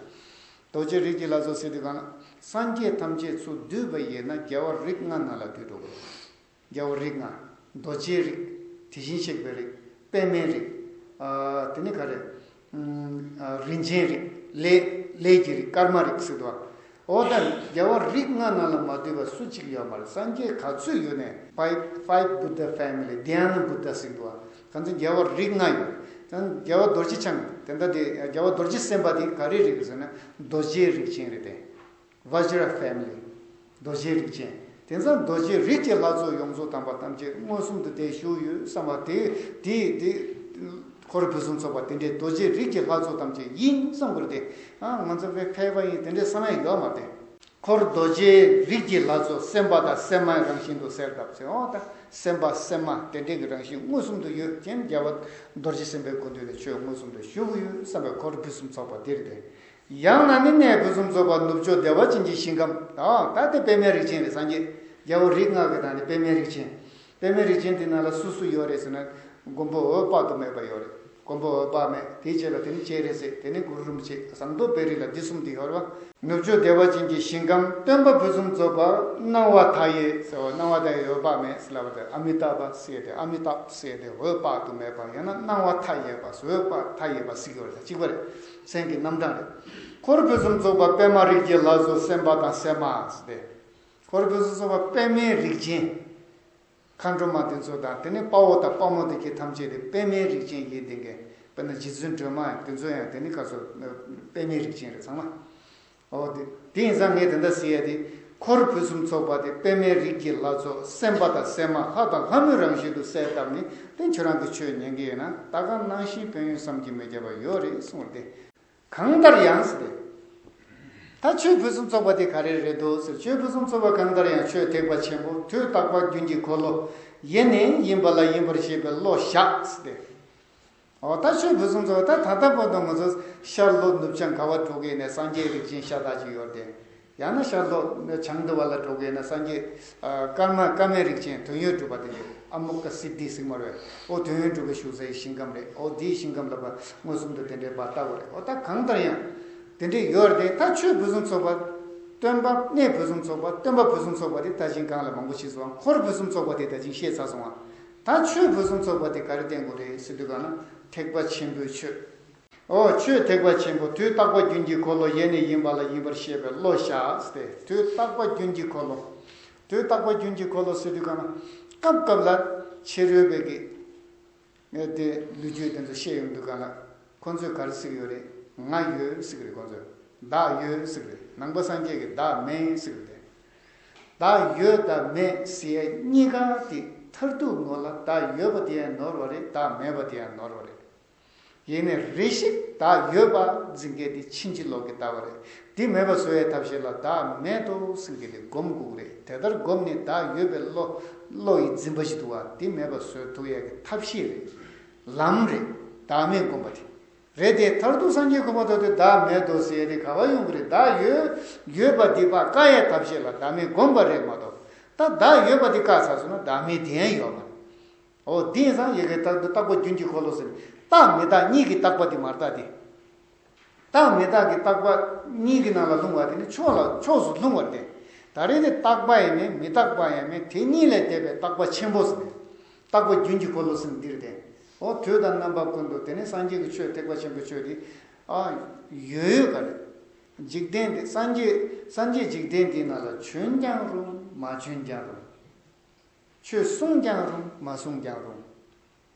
རྡོ་རྗེ་རིགས་ཀྱི་ལྷ་ཚོགས་ཟེར་དུས་གང་ལ་སངས་རྒྱས་ཐམས་ཅད་ཚུར་བསྡུས་པ་ཡིན་ན་རྒྱལ་བ་རིགས་ལྔ་ནང་ལ་བསྡུས་འགྲོ་དགོས། རྒྱལ་བ་རིགས་ལྔ། རྡོ་རྗེའི་རིགས། དེ་བཞིན་གཤེགས་པའི་རིགས། པདྨའི་རིགས། ཨ་དེ་ནི་ག་རེ། ཨ་རིན་ཆེན་རིགས། ལས་ལས་ཀྱི་རིགས་ཀརྨ་རིགས་ཟེར་འདུག་བ། འོ་ད་རྒྱལ་བ་རིགས་ལྔ་ནང་ལ་མ་འདུས་པ་སུ་གཅིག་ཡོད་མ་རེད། སངས་རྒྱས་ག་ཚོད་ཡོད་ནས་five five Buddha family དྷྱ་ན་བུདྡྷ་ཟེར་འདུག་བ། གང་ཚོད་རྒྱལ་བ་རིགས་ལྔ་ཡོད། ད་རྒྱལ་བ་རྡོ་རྗེ་འཆང་དེ་འདྲ་དེ་རྒྱལ་བ་རྡོ་རྗེ་སེམས་དཔའ་དེ་ག་རེ་རིགས་ཟེར་ན་རྡོ་རྗེའི་རིགས་ཅན་རེད་དེ། Vajra family རྡོ་རྗེ་རིགས་ཅན། དེང་སང་རྡོ་རྗེ་རིགས་ཀྱི་ལྷ་ཚོགས་ཡོངས་རྫོགས་དམ་པ་ཐམས་ཅད་མངོན་སུམ་དུ་དེ་བཞུགས་ཡོད་བསམ་པ་དེ་དེ་དེ་འཁོར་ཕུན་སུམ་ཚོགས་པ་དེ་འདྲའི་རྡོ་རྗེ་རིགས་ཀྱི་ལྷ་ཚོགས་ཐམས་ཅད་ཡིན་བསམ་དགོས་ཏེ། ཨ་ང་ཚོ་དཔེ་ཕལ་པ་ཡིན་དེ་འདྲའི་བསམ་ཡ་ཡོད་མ་རེད། འཁོར་རྡོ་རྗེ་རིགས་ཀྱི་ལྷ་ཚོགས་སེམས་དཔའ་དང་སེམས་མའི་རང་བཞིན་དུ་གསལ་བཏབ་ཚེ་འོ་ད་སེམས་དཔའ་སེམས་མ་དེ་འདྲའི་གི་རང་བཞིན་མངོན་སུམ་དུ་ཡོད་ཅན་རྒྱལ་བ་རྡོ་རྗེ་སེམས་དཔའི་སྐུ་མདུན་ལ་ཆོས་མངོན་སུམ་དུ་ཞུ་གི་ཡོད་བསམ་པའི་འཁོར་ཕུན་སུམ་ཚོགས་པ་དེ་རེད་དེ། ཡང་ན་ནི་གནས་ཕུན་སུམ་ཚོགས་པ་ནུབ་ཕྱོགས་བདེ་བ་ཅན་གྱི་ཞིང་ཁམས། ད་ད་དེ་པདྨའི་རིགས་ཅན་རེད། སངས་རྒྱས་རྒྱལ་བ་རིགས་ལྔ་གི་ནང་ནས་པདྨའི་རིགས་ཅན། པདྨའི་རིགས་ཅན་དེ་ནང་ལ་སུ་སུ་ཡོད་རེད་ཟེར་ན། མགོན་པོ་འོད་དཔག་ཏུ་མེད་པ་ཡོད་རེད། མགོན་པོ་འོད་དཔག་མེད་དེའི་རྗེས་ལ་དེ་ནི་སྤྱན་རས་གཟིགས་དེ་ནི་གུ་རུ་རིན་པོ་ཆེ་ཟངས་མདོག་དཔལ་རི་ལ་འདི་གསུམ་དེ་ཡོད་རེད་བ། ནུབ་ཕྱོགས་བདེ་བ་ཅན་གྱི་ཞིང་ཁམས་སྟོན་པ་ཕུན་སུམ་ཚོགས་པ་སྣང་བ་མཐའ་ཡས་ཟེར་བ་སྣང་བ་མཐའ་ཡས་འོད་དཔག་མེད་ཟེར་ལབ་པ་དེ་ཨ་མི་ཏཱ་བ་ཟེར་ཏེ་ཨ་མི་ཏཱབ་ཟེར་ཏེ་འོད་དཔག་ཏུ་མེད་པ་ཡང་ན་སྣང་བ་མཐའ་ཡས་པ་འོད་དཔག་མཐའ་ཡས་པ་ཟེར་གྱི་ཡོད་རེད། གཅིག་པ་རེད། མཚན་གྱི་རྣམ་གྲངས་རེད། འཁོར་ཕུན་སུམ་ཚོགས་པ་པདྨ་རིགས་ཀྱི་ལྷ་ཚོགས་སེམས་དཔའ་དང་སེམས་མ་ཟེར་ཏེ། འཁོར་ཕུན་སུམ་ཚོགས་པ་པདྨའི་རིགས་ཅན། མཁའ་འགྲོ་མ་དེ་ཚོ་དང་དེ་ནས་དཔའ་བོ་དང་དཔའ་མོ་དེ་གྱད་ཐམས་ཅད་དེ་པདྨའི་རིགས་ཅན་ཡིན། དེ་གྱད་དཔེར་ན་རྗེ་བཙུན་སྒྲོལ་མ་དེ་ཚོ་ཡང་དེ་ནི་ག་ཚོད་པདྨའི་རིགས་ཅན་རེད་ཚང་མ། འོ་དེ་དེ་ཡིན་ཙང་ངས་དེ་འདྲ་ཟེར་ཡ་དེ། འཁོར་ཕུན་སུམ་ཚོགས་པ་དེ་པདྨའི་རིགས་ཀྱི་ལྷ་ཚོགས་སེམས་དཔའ་དང་སེམས་མ་ལྷ་དང་ལྷ་མོའི་རང་བཞིན་དུ་གསལ་བཏབ་ནས་དེ་ཁྱོད་རང་གི་ཆོས་ཉན་གྱི་ཡོད་ན་ད་ག་ནང་བཞིན་ཕན་ཡོན་བསམ་གྱིས་མི་ཁྱབ་པ་ཡོད་རེད་གསུངས་ཏེ། གང་ལྟར་ཡང་ཟེར་ཏེ། ད་ཆོས་ཕུན་སུམ་ཚོགས་པ་དེ་ག་རེ་རེད་འདུག་ཟེར། ཆོས་ཕུན་སུམ་ཚོགས་པ་གང་ལྟར་ཡང་ཆོས་ཐེག་པ་ཆེན་པོ་དུས་རྟག་པ་རྒྱུན་གྱི་འཁོར་ལོ་ཡེ་ནས་ཡིན་པ་ལ་ཡིན་པར་ཤེས་པའི་བློ་བཞག་ཟེར་ཏེ། འོ་ད་ཆོས་ཕུན་སུམ་ཚོགས་པ་ད་ད་ལྟ་བར་དུ་ང་ཚོ་ཤར་ལྷོ་ནུབ་བྱང་ག་བ་འགྲོ་གི་ཡིན་ནའི་སངས་རྒྱས་རིགས་ཅན་ཤ་སྟག་ཅིག་ཡོད་དེ། ཡང་ན་ཤར་ལྷོ་བྱང་དུ་བ་ལ་འགྲོ་གི་ཡིན་ན་སངས་རྒྱས་ཀརྨ་ཀརྨའི་རིགས་ཅན་དོན་ཡོད་གྲུབ་པ་དེ་འདྲ་ཨ་མུ་ཀ་སིདྡྷི་ཟེར་མ་རེད། འོ་དོན་ཡོད་གྲུབ་པའི་བཞུགས་སའི་ཞིང་ཁམས་རེད། འོ་དེའི་ཞིང་ཁམས་ལ་བ་མངོན་སུམ་དུ་དེ་འདྲའི་བ་ལྟ་བ་རེད། འོ་ད་གང་ལྟར་ཡང་དེ་འདྲའི་ཡོད་རེད་དེ། ད་ཆོས་ཕུན་སུམ་ཚོགས་པ། སྟོན་པ་གནས་ཕུན་སུམ་ཚོགས་པ་སྟོན་པ་ཕུན་སུམ་ཚོགས་པ་དེ་ད་ཅིང་གང་ལ་མང་པོ་ཞིག་སོང་། འཁོར་ཕུན་སུམ་ཚོགས་པ་དེ་ད་ཅིང་བཤད་ཚར་སོང་བ། ད་ཆོས་ཕུན་སུམ་ཚོགས་པ་དེ་ག་རེ་བསྟན་དགོས་རེད་ཟེར་དུས་གང་ན་ཐེག་པ་ཆེན་པོའི་ཆོས། འོ་ཆོས་ཐེག་པ་ཆེན་པོ་དུས་རྟག་པ་རྒྱུན་གྱི་འཁོར་ལོ་ཡེ་ནས་ཡིན་པ་ལ་ཡིན་པར་ཤེས་པའི་བློ་བཞག་སྟེ། དུས་རྟག་པ་རྒྱུན་གྱི་འཁོར་ལོ། དུས་རྟག་པ་རྒྱུན་གྱི་འཁོར་ལོ་ཟེར་དུས་གང་ན་སྐབས་སྐབས་ལ་ཕྱི་རོལ་པའི་གི་དེ་ལོ་རྒྱུས་དེ་ཚོ་བཤད་ཡོང་དུས་གང་ལ་ཁོ་ཚོས་ག་རེ་ཟེར་གྱི་ཡོད་རེད། ང་ཡོད་ཟེར་གྱི་རེད། ཁོ་ཚོས་བདག་ཡོད་ཟེར་གྱི་རེད། ནང་པ་སངས་རྒྱས་ཀྱིས་བདག་མེད་ཟེར་གྱི་རེད། བདག་ཡོད་དང་མེད་ཟེར་ཡ་གཉིས་ཀ་དེ་མཐར་ཐུག་ནོར་ལ་བདག་ཡོད་པ་དེ་ཡང་ནོར་བ་རེད། བདག་མེད་པ་དེ་ཡང་ནོར་བ་རེད། ཡིན་ནའི་རེ་ཞིག་བདག་ཡོད་པ་འཛིན་མཁན་དེ་ཕྱིན་ཅི་ལོག་གི་ལྟ་བ་རེད། དེ་མེད་པ་བཟོ་ཡའི་ཐབས་ཤེས་ལ་བདག་མེད་དོ་ཟེར་མཁན་དེ་སྒོམ་དགོས་ཀྱི་རེད། དེ་ལྟར་སྒོམ་ནས་བདག་ཡོད་པའི་བློ་བློ་ཡི་འཛིན་པ་ཞིག་འདུག་བ། དེ་མེད་པ་བཟོ་ཐུབ་ཡ་གི་ཐབས་ཤེས་རེད། ལམ་རེད། བདག་མེད་སྒོམ་པ་དེ་རེད་དེ། མཐར་ཐུག་སངས་རྒྱས་གོ་འཕང་ཐོབ་དུས་བདག་མེད་དོ་ཟེར་ཡ་དེ་ག་བ་ཡོང་གི་རེད། བདག་ཡོད་ཡོད་པ་དེ་ཕར་བཀག་ཡའི་ཐབས་ཤེས་ལ་བདག་མེད་སྒོམ་པ་རེད་མ་གཏོགས། ད་བདག་ཡོད་པ་དེ་བཀག་ཚར་སོང་ན་བདག་མེད་དེ་ཡང་ཡོད་མ་རེད། འོ་དེ་ཡིན་ཙང་ཡ་གི་རྟག་ཏུ་རྟག་པ་རྒྱུན་གྱི་འཁོར་ལོ་ཟེར་ནས་རྟག་མི་རྟག་གཉིས་ཀྱི་རྟག་པ་དེ་མ་རེད་ད་དེ། རྟག་མི་རྟག་གི་རྟག་པ་གཉིས་ཀྱི་ནང་ལ་ལྷུང་བ་དེ་ནི་ཕྱོགས་ལ་ཕྱོགས་སུ་ལྷུང་བ་རེད་དེ། ད་རེས་དེ་རྟག་པ་ཡང་མེད། མི་རྟག་པ་ཡང་མེད། དེ་གཉིས་ལས་འདས་པའི་རྟག་པ་ཆེན་པོ་ཟེར་ནས། རྟག་པ་རྒྱུན་གྱི་འཁོར་ལོ་ཟེར་ནས་འདི་རེད་དེ། འོ་དུས་དང་རྣམ་པ་ཀུན་ཏུ་དེ་ནི་སངས་རྒྱས་ཀྱི་ཆོས་ཐེག་པ་ཆེན་པོའི་ཆོས་དེ། ཨ། ཡོད་ཡོད་ག་རེད། འཇིག་རྟེན་འདི་སངས་རྒྱས་སངས་རྒྱས་འཇིག་རྟེན་འདིའི་ནང་ལ་བྱོན་ཀྱང་རུང་མ་བྱོན་ཀྱང་རུང་། ཆོས་གསུངས་ཀྱང་རུང་མ་གསུངས་ཀྱང་རུང་།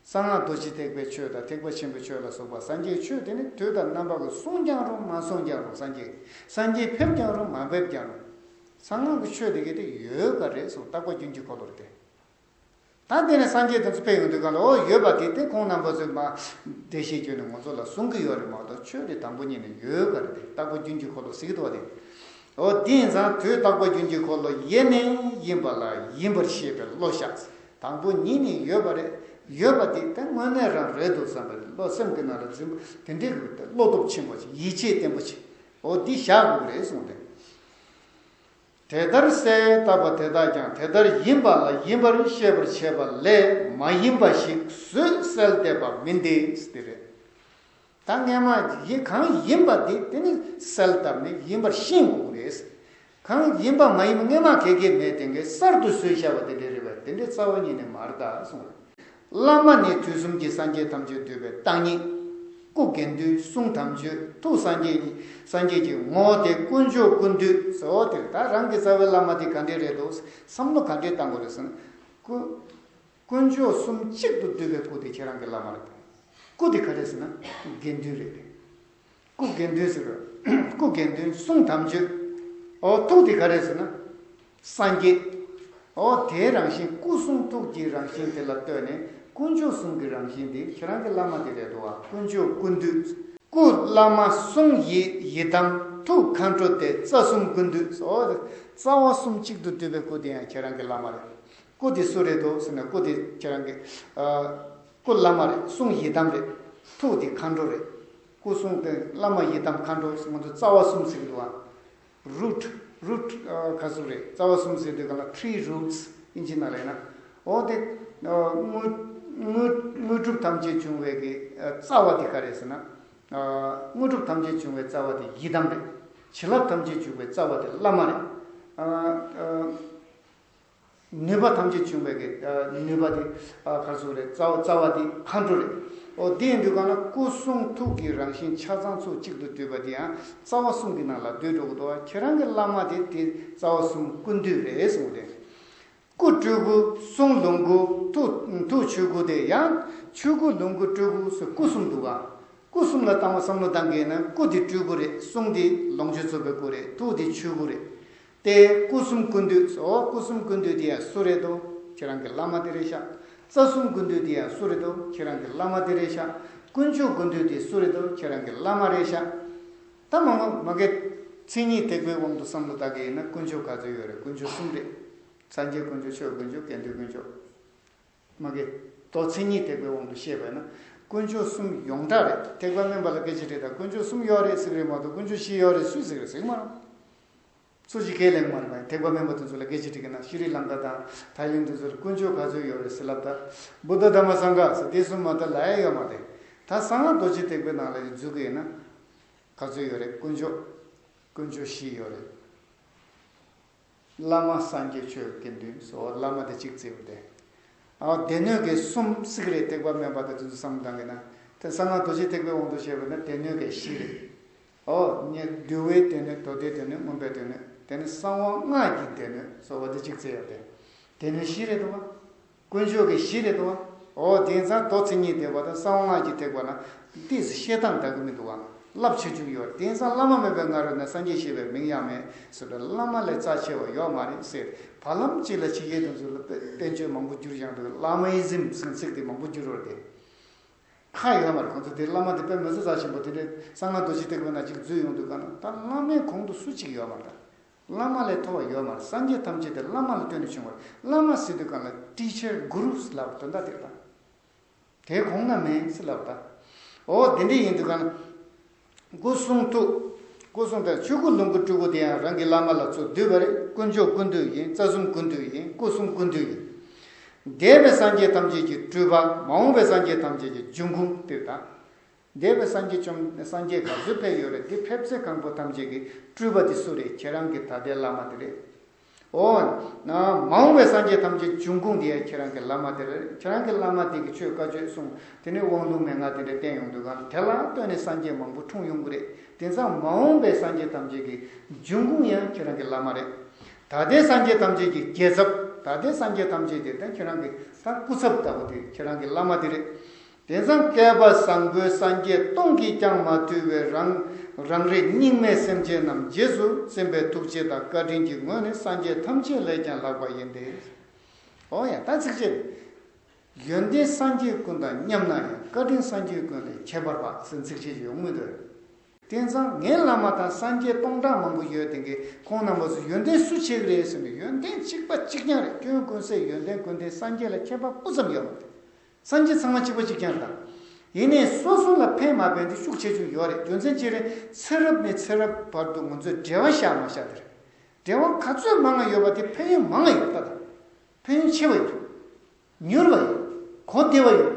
གསང་སྔགས་རྡོ་རྗེ་ཐེག་པའི་ཆོས་དང་ཐེག་པ་ཆེན་པོའི་ཆོས་ལ་སོགས་པ་སངས་རྒྱས་ཆོས་དེ་ནི་དུས་དང་རྣམ་པ་ཀུན་གསུངས་ཀྱང་རུང་མ་གསུངས་ཀྱང་རུང་། སངས་རྒྱས་སངས་རྒྱས་ཕེབས་ཀྱང་རུང་མ་ཕེབས་ཀྱང་རུང་། གསང་སྔགས་ཀྱི་ཆོས་དེ་གའི་དེ་ཡོད་ག་རེད་གསུངས། རྟག་པ་རྒྱུན་གྱི་འཁོར་ལོ་རེད་དེ། ད་དེ་ནས་སངས་རྒྱས་དེ་ཚོ་ཕེབས་ཡོང་དུས་གང་ལ་འོ་ཡོད་པ་དེ་དེ་ཁོང་རྣམ་པ་ཚོས་མ་འགྲེལ་བཤད་བརྗོད་ནས་ང་ཚོ་ལ་གསུང་གི་ཡོད་རེད་མ་གཏོགས་ཆོས་དེ་དང་པོ་ཉིད་ནས་ཡོད་ག་རེད་དེ། རྟག་པ་རྒྱུན་གྱི་འཁོར་ལོ་ཟེར་གྱི་འདུག་བ་དེ། འོ་དེ་ཡིན་ཙང་དུས་རྟག་པ་རྒྱུན་གྱི་འཁོར་ལོ་ཡེ་ནས་ཡིན་པ་ལ་ཡིན་པར་ཤེས་པའི་བློ་བཞག་དང་པོ་ཉིད་ནས་ཡོད་པ་རེད། ཡོད་པ་དེ་ད་དངོས་གནས་རང་རེད་འདུག་བསམ་པའི་བློ་སེམས་ཀྱི་ནང་ལ་འཛིན་པ་དེ་འདྲའི་གི་བློ་སྟོབས་ཆེན་པོ་ཅིག་ཡིད་ཆེས་བརྟན་པོ་ཅིག་འོ་འདི་བཞག་དགོས་རེད་གསུངས་ཏེ། དེ་ལྟར་གསལ་བཏབ་པ་དེ་དག་ཀྱང་དེ་ལྟར་ཡིན་པ་ལ་ཡིན་པར་ཤེས་པར་བྱེད་པ་ལས་མ་ཡིན་པ་ཞིག་བཟོས་གསལ་བསྡད་པ་མིན་ཏེ་དེ་རེད། ད་སྔ་མ་ཡིན་གང་ཡིན་པ་དེ་དེ་ནི་གསལ་བཏབ་ནས་ཡིན་པར་ཤེས་དགོས་རེད། གང་ཡིན་པ་མ་ཡིན་པ་སྔ་མ་གེ་གེ་མེད་དེ་གས་གསར་དུ་བཟོས་བཞག་པ་དེ་འདྲ་རེད་པས། དེ་འདྲའི་རྩ་བ་ཉིད་ནས་མ་རེད་ད་གསུངས། བླ་མ་ནི་དུས་གསུམ་གྱི་སངས་རྒྱས་ཐམས་ཅད་འདུས་པའི་བརྟག་གཉིས། སྐུ་དགེ་འདུན་གསུང་དམ་ཆོས་ཐུགས་སངས་རྒྱས་ཉིད་སངས་རྒྱས་ཀྱི་ངོ་བོ་སྟེ་དཀོན་མཆོག་ཀུན་འདུས་ཟེར་བ་དེ་ད་རང་གི་རྩ་བའི་བླ་མ་དེ་ག་འདྲས་རེད་འདུག་བསམ་བློ་ག་འདྲས་བཏང་དགོས་རེད་ཟེར་ན། སྐུ་དཀོན་མཆོག་གསུམ་གཅིག་ཏུ་འདུས་པའི་སྐུ་དེ་ཁྱེད་རང་གི་བླ་མ་རེད། སྐུ་དེ་ག་རེ་ཟེར་ན་དགེ་འདུན་རེད། སྐུ་དགེ་འདུན་ཟེར་བ། སྐུ་དགེ་འདུན་གསུང་དམ་ཆོས། འོ་ཐུགས་དེ་ག་རེ་ཟེར་ན། སངས་རྒྱས། འོ་དེའི་རང་བཞིན་སྐུ་གསུང་ཐུགས་ཀྱི་རང་བཞིན་དེ་ལ་ལྟོས་ནས་དཀོན་མཆོག་གསུམ་གྱི་རང་བཞིན་དེ་ཁྱེད་རང་གི་བླ་མ་དེ་རེད་འདུག་བ། དཀོན་མཆོག་ཀུན་འདུས། སྐུ་བླ་མ་གསུང་ཡི་ཡི་དམ་ཐུགས་མཁའ་འགྲོ་སྟེ་རྩ་གསུམ་ཀུན་འདུས། འོ་རྩ་བ་གསུམ་གཅིག་ཏུ་འདུས་པའི་སྐུ་དེ་ཡང་ཁྱེད་རང་གི་བླ་མ་རེད། སྐུ་དེ་སུ་རེད་འདུག་ཟེར་ན་སྐུ་དེ་ཁྱེད་རང་གི་ཨ། སྐུ་བླ་མ་རེད། གསུང་ཡི་དམ་རེད། ཐུགས་དེ་མཁའ་འགྲོ་རེད། སྐུ་གསུང་དེ་བླ་མ་ཡི་དམ་མཁའ་འགྲོ་ང་ཚོ་རྩ་བ་གསུམ་ཟེར་གྱི་འདུག་ཨ། རུཊ་རུཊ་ཁ་ཟུག་རེད། རྩ་བ་གསུམ་ཟེར་དུས་གང་ལ་ཐི་རི་རུཊས་ཨིན་ཇི་ནང་ལ་ཡིན་ན། འོ་དེ་དངོས་དངོས་དངོས་གྲུབ་ཐམས་ཅད་འབྱུང་བའི་གི་རྩ་བ་དེ་ག་རེད་ཟེར་ན། དངོས་གྲུབ་ཐམས་ཅད་འབྱུང་བའི་རྩ་བ་དེ་ཡི་དམ་རེད། བྱིན་རླབས་ཐམས་ཅད་འཇུག་པའི་རྩ་བ་དེ་བླ་མ་རེད། ནུས་པ་ཐམས་ཅད་འབྱུང་བའི་གི་ནུས་པ་དེ་ག་རེ་ཟེར་རེད། རྩ་བ་རྩ་བ་དེ་མཁའ་འགྲོ་རེད། འོ་དེ་ཡིན་དུས་གང་ན་སྐུ་གསུང་ཐུགས་ཀྱི་རང་བཞིན་ཆ་ཚང་ཚུལ་གཅིག་ཏུ་འདུས་པ་དེ་ཡང་རྩ་བ་གསུམ་གྱི་ནང་ལ་འདུས་འགྲོ་གི་འདུག་ཁྱེད་རང་གི་བླ་མ་དེ་དེ་རྩ་བ་གསུམ་ཀུན་འདུས་རེད་གསུངས་ཏེ། སྐུ་སྤྲུལ་སྐུ། གསུང་ལོངས་སྐུ། ཐུགས་ཐུགས་ཆོས་སྐུ་དེ་ཡང་ཆོས་སྐུ་ལོངས་སྐུ་སྤྲུལ་སྐུ་སོགས་སྐུ་གསུམ་འདུག་ག་སྐུ་གསུམ་ལ་བཏང་བ་བསམ་བློ་བཏང་གི་ཡིན་ན། སྐུ་དེ་སྤྲུལ་སྐུ་རེད། གསུང་དེ་ལོངས་སྤྱོད་རྫོགས་པའི་སྐུ་རེད། ཐུགས་དེ་ཆོས་སྐུ་རེད། དེ་སྐུ་གསུམ་ཀུན་འདུས། འོ་སྐུ་གསུམ་ཀུན་འདུས་དེ་ཡང་སུ་རེད་དོ། ཁྱེད་རང་གི་བླ་མ་དེ་རེད་ཤག་རྩ་གསུམ་ཀུན་འདུས་དེ་ཡང་སུ་རེད་དོ། ཁྱེད་རང་གི་བླ་མ་དེ་རེད་ཤག་དཀོན་མཆོག་ཀུན་འདུས་དེ་སུ་རེད་དོ། ཁྱེད་རང་གི་བླ་མ་རེད་ཤག་ད་མ་མ་མ་གི་མཚན་ཉིད་ཐེག་པའི་དབང་དུ་བསམ་བློ་བཏང་གི་ཡིན་ན། དཀོན་མཆོག་ག་ཚོད་ཡོད་རེད། དཀོན་མཆོག་གསུམ་རེད། སངས་རྒྱས་དཀོན་མཆོག་ཆོས་དཀོན་མཆོག་དགེ་འདུན་དཀོན་མཆོག་མ་གི་མདོ་མཚན་ཉིད་ཐེག་པའི་དབང་དུ་བཤད་པ་ཡིན་ན། དཀོན་མཆོག་གསུམ་ཡོངས་གྲགས་རེད། ཐེག་པ་དམན་པ་ལ་སྐད་ཆ་དྲིས་དང་། དཀོན་མཆོག་གསུམ་ཡོད་རེད་ཟེར་གི་རེད་མ་གཏོགས། དཀོན་མཆོག་བཞི་ཡོད་རེད་ཟེར་གི་རེད་ཟེར་གི་མ་རེད། སུ་ཞིག་ཁས་ལེན་མ་རེད་པ། ཐེག་པ་དམན་པ་དེ་ཚོ་ལ་སྐད་ཆ་དྲིས་གི་ན། ཤྲི་ལང་ཀ་དང་ཐའི་ལེན་དེ་ཚོ་ལ་དཀོན་མཆོག་ག་ཚོད་ཡོད་རེད་ཟེར་ལབ་ད། བུདྡྷ་དྷརྨ་སངྒྷ་ཟེར་དེ་གསུམ་མ་གཏོགས་ལབ་ཡ་ཡོད་མ་རེད། ད་གསང་སྔགས་རྡོ་རྗེ་ཐེག་པའི་ནང་ལ་འཛུལ་གི་ཡིན་ན། ག་ཚོད་ཡོད་རེད། དཀོན་མཆོག་དཀོན་མཆོག་བཞི་ཡོད་རེད། བླ་མ་སངས་རྒྱས་ཆོས་དགེ་འདུན་སོགས། བླ་མ་དེ་གཅིག་བརྩིས་པ་དེ། ཨ་སྡེ་སྣོད་ཀྱི་གསུམ་ཟེར་གི་རེད། ཐེག་པ་དམན་པ་དེ་ཚོ་བསམ་བློ་བཏང་གི་ན། དེ་གསང་སྔགས་རྡོ་རྗེ་ཐེག་པའི་དབང་དུ་བཤད་པ་ན་སྡེ་སྣོད་ཀྱི་བཞི་རེད། ཨོ་ཉེ་འདུལ་བའི་སྡེ་སྣོད། མདོ་སྡེའི་སྡེ་སྣོད། མངོན་པའི་སྡེ་སྣོད། དེ་ནི་གསང་བ་སྔགས་ཀྱི་སྡེ་སྣོད་སོགས་པ་དེ་གཅིག་བརྩིས་ཡོད་དེ། སྡེ་སྣོད་བཞི་རེད་དོ། དཀོན་མཆོག་གི་བཞི་རེད་དོ། ཨོ་དེང་སང་མདོ་མཚན་ཉིད་ཐེག་པ་དང་གསང་བ་སྔགས་ཀྱི་ཐེག་པ་ན་ཏོག་ཙམ་བཤད་སྟངས་འདྲ་གི་མི་འདུག་ག་རླབས་ཆེ་ཆུང་ཡོད་རེད། དེང་སང་བླ་མ་མེད་པའི་སྔ་རོལ་ན་སངས་རྒྱས་ཞེས་པའི་མིང་ཡང་མེད་ཟེར་བ། བླ་མ་ལས་རྩ་ཆེ་བ་ཡོད་མ་རེད་ཟེར། བར་ལམ་གཅིག་ལ་ཕྱི་རྒྱལ་དེ་ཚོ་ལ་བསྟན་བཅོས་མང་པོ་བསྒྱུར་བཞག་འདུག་བླ་མའི་ཟིན་ཟིན་ཚིག་དེ་མང་པོ་བསྒྱུར་བ་རེད་དེ། ཁ་ཡོད་མ་རེད། ཁོང་ཚོ་དེ་བླ་མ་དེ་དཔེ་མི་སྲིད་རྩ་ཆེན་པོ་དེ་འདྲའི་གསང་སྔགས་རྡོ་རྗེ་ཐེག་པའི་ནང་གཅིག་འཛུལ་ཡོང་དུས་ག་ན། ད་བླ་མའི་གོང་དུ་སུ་གཅིག་ཡོད་མ་རེད། ད་བླ་མ་ལས་མཐོ་བ་ཡོད་མ་རེད། སངས་རྒྱས་ཐམས་ཅད་དེ་བླ་མ་ལ་ལྟོས་ནས་བྱུང་བ་རེད། བླ་མ་ཟེར་དུས་ག་ལ་ཊི་ཆར་གུ་རུ་ལབ་དོན་དག་དེ་རེད། ད་དེ་གོང་ན་མེད་ཟེར་ལབ་ད། ཨོ་དེ་འདྲ་ཡིན་དུས་ག་ན། སྐུ་གསུང་ཐུགས། སྐུ་གསུང་ཐུགས། ཆོས་སྐུ་ལོངས་སྐུ་སྤྲུལ་སྐུ་དེ་ཡང་རང་གི་བླ་མ་ལ་ཚུར་འདུས་པ་རེད། དཀོན་མཆོག་ཀུན་འདུས་ཡིན། རྩ་གསུམ་ཀུན་འདུས་ཡིན། སྐུ་གསུམ་ཀུན་འདུས་ཡིན། འདས་པའི་སངས་རྒྱས་ཐམས་ཅད་ཀྱི་སྤྲུལ་པ། མ་འོངས་པའི་སངས་རྒྱས་ཐམས་ཅད་ཀྱི་འབྱུང་ཁུངས་དེ་དང་། འདས་པའི་སངས་རྒྱས་བཅོམ་སངས་རྒྱས་ག་ཚོད་ཕེབས་ཡོད་རེད། འདི་ཕེབས་ཚད་གང་པོ་ཐམས་ཅད་ཀྱི་སྤྲུལ་པ་དེ་སུ་རེད། ཁྱེད་རང་གི་ད་ལྟའི་བླ་མ་དེ་རེད། ཨོ། ན་མ་འོངས་པའི་སངས་རྒྱས་ཐམས་ཅད་འབྱུང་ཁུངས་དེ་ཡང་ཁྱེད་རང་གི་བླ་མ་དེ་རེད། ཁྱེད་རང་གི་བླ་མ་དེ་གི་ཆོས་བཀའ་ཆོས་གསུངས། དེ་ནས་དབང་ལུང་མན་ངག་དེ་འདྲ་བསྟན་ཡོང་དུས་ག་ལ། དེ་ལ་ལྟོས་ནས་སངས་རྒྱས་མང་པོ་འཁྲུངས་ཡོང་གི་རེད། དེང་སང་མ་འོངས་པའི་སངས་རྒྱས་ཐམས་ཅད་ཀྱི་འབྱུང་ཁུངས་ཡང་ཁྱེད་རང་གི་བླ་མ་རེད། ད་ལྟའི་སངས་རྒྱས་ཐམས་ཅད་ཀྱི་རྒྱལ་ཚབ། ད་ལྟའི་སངས་རྒྱས་ཐམས་ཅད་དེ་ད་ཁྱེད་རང་གི་ད་སྐུ་ཚབ་ལྟ་བུ་དེ་ཁྱེད་རང་གི་བླ་མ་དེ་རེད། དེང་སང་བསྐལ་པ་བཟང་པོའི་སངས་རྒྱས་སྟོང་གིས་ཀྱང་མ་ཐུལ་བའི་རང་རང་རིགས་རྙིང་མའི་སེམས་ཅན་རྣམས་རྗེས་སུ་འཛིན་པའི་ཐུགས་རྗེ་དང་བཀའ་དྲིན་གྱི་ངོས་ནས་སངས་རྒྱས་ཐམས་ཅད་ལས་ཀྱང་ལྷག་པ་ཡིན་ཏེ། ཨོ་ཡ། ད་ཚིགས་བཅད། ཡོན་ཏན་སངས་རྒྱས་ཀུན་དང་མཉམ་ན་ཡང་། བཀའ་དྲིན་སངས་རྒྱས་ཀུན་ལས་ཁྱད་པར་བ་ཟེར་ཚིགས་བཅད་ཅིག་ཡོང་མི་འདུག་དེང་སང་ངའི་བླ་མ་དང་སངས་རྒྱས་སྟོང་ཕྲག་མང་པོ་ཡོད་དེ་གི། ཁོང་རྣམ་པ་ཚོ་ཡོན་ཏན་སུ་ཆེ་གི་རེད་ཟེར་ནས། ཡོན་ཏན་གཅིག་པ་གཅིག་རྐྱང་རེད། སྐྱོན་ཀུན་ཟད་ཡོན་ཏན་ཀུན་ལྡན། སངས་རྒྱས་ལ་ཁྱད་པར་སྤུ་ཙམ་ཡོད་མ་རེད། སངས་རྒྱས་ཚང་མ་གཅིག་པ་གཅིག་རྐྱང་རེད། ད་ཡིན་ནའི་སོ་སོ་ལ་ཕན་མ་ཕན་དེ་ཤུགས་ཆེ་ཆུང་ཡོད་རེད། རྒྱུ་མཚན་ཅི་རེད། ཚེ་རབས་ནས་ཚེ་རབས་བར་དུ་ང་ཚོས་འབྲེལ་བ་བཞག་མ་བཞག་དེ་རེད། འབྲེལ་བ་ག་ཚོད་མང་ང་ཡོད་པ་དེ་ཕན་ཡོན་མང་ང་ཡོད་ད། ད་ཕན་ཡོན་ཆེ་བ་ཡོད། མྱུར་བ་ཡོད། གོ་བདེ་བ་ཡོད།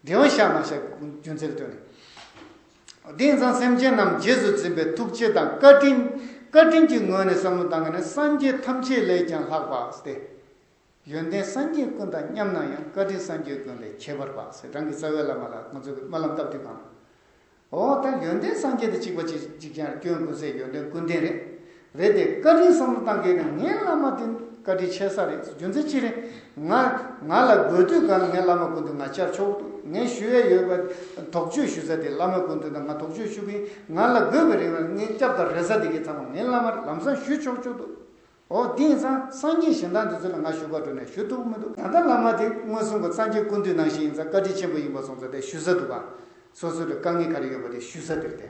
འབྲེལ་བ་བཞག་མ་བཞག་རྒྱུ་མཚན་ལ་ལྟོས་ནས། དེ་ཡིན་ཙང་སེམས་ཅན་རྣམས་རྗེས་སུ་འཛིན་པའི་ཐུགས་རྗེ་དང་བཀའ་དྲིན། བཀའ་དྲིན་གྱི་ངོས་ནས་བསམ་བློ་བཏང་གི་ན། སངས་རྒྱས་ཐམས་ཅད་ལས་ཀྱང་ལྷག་པ་སྟེ། ཡོན་ཏན་སངས་རྒྱས་ཀུན་དང་མཉམ་ན་ཡང་། བཀའ་དྲིན་སངས་རྒྱས་ཀུན་ལས་ཁྱད་པར་བ་ཟེར། རང་གི་རྩ་བའི་བླ་མ་ལ་ང་ཚོ་གི་སྨོན་ལམ་བཏབ་དུས་གང་། ཨོ་ད་ཡོན་ཏན་སངས་རྒྱས་དང་གཅིག་པ་གཅིག་གཅིག་རྐྱང་། སྐྱོན་ཀུན་ཟད་ཡོན་ཏན་ཀུན་ལྡན་རེད། རེད་དེ་བཀའ་དྲིན་བསམ་བློ་བཏང་གི་ན། ངའི་བླ་མ་དེ་བཀའ་དྲིན་ཆེ་ས་རེད། རྒྱུ་མཚན་ཅི་རེད། ང་ང་ལ་དགོས་དུས་གང་ལ་ངའི་བླ་མ་ཀུན་ཏུ་ང་བཅར་ཆོག་འདུག་ངས་ཞུ་ཡས་ཡོད་པ་དོགས་གཅོད་ཞུ་ས་དེ་བླ་མ་ཀུན་ཏུ་ད་ང་དོགས་གཅོད་ཞུ་གི་ཡིན། ང་ལ་དགོས་པའི་རིགས་ལ་ངས་སྐྱབས་དང་རེ་ས་དེ་གའི་ཚང་མ་ངའི་བླ་མར་ལམ་སང་ཞུ་ཆོག་ཆོག་འདུག་ཨོ་དེ་ཡིན་ཙང་སངས་རྒྱས་གཞན་དག་འདི་ཚོ་ལ་ང་ཞུ་བར་འགྲོ་ནས་ཞུ་ཐུབ་མི་འདུག་ད་ལྟ་བླ་མ་དེ་མངོན་སུམ་གྱི་སངས་རྒྱས་ཀུན་འདུས་ནང་བཞིན་ཡིན་ཙང་བཀའ་དྲིན་ཆེན་པོ་ཡིན་པ་སོང་ཙང་དེ་ཞུ་ས་འདུག་ག་སོ་སོ་ལ་དཀའ་ངལ་ག་རེ་ཡོད་པ་དེ་ཞུ་ས་དེར་དེ།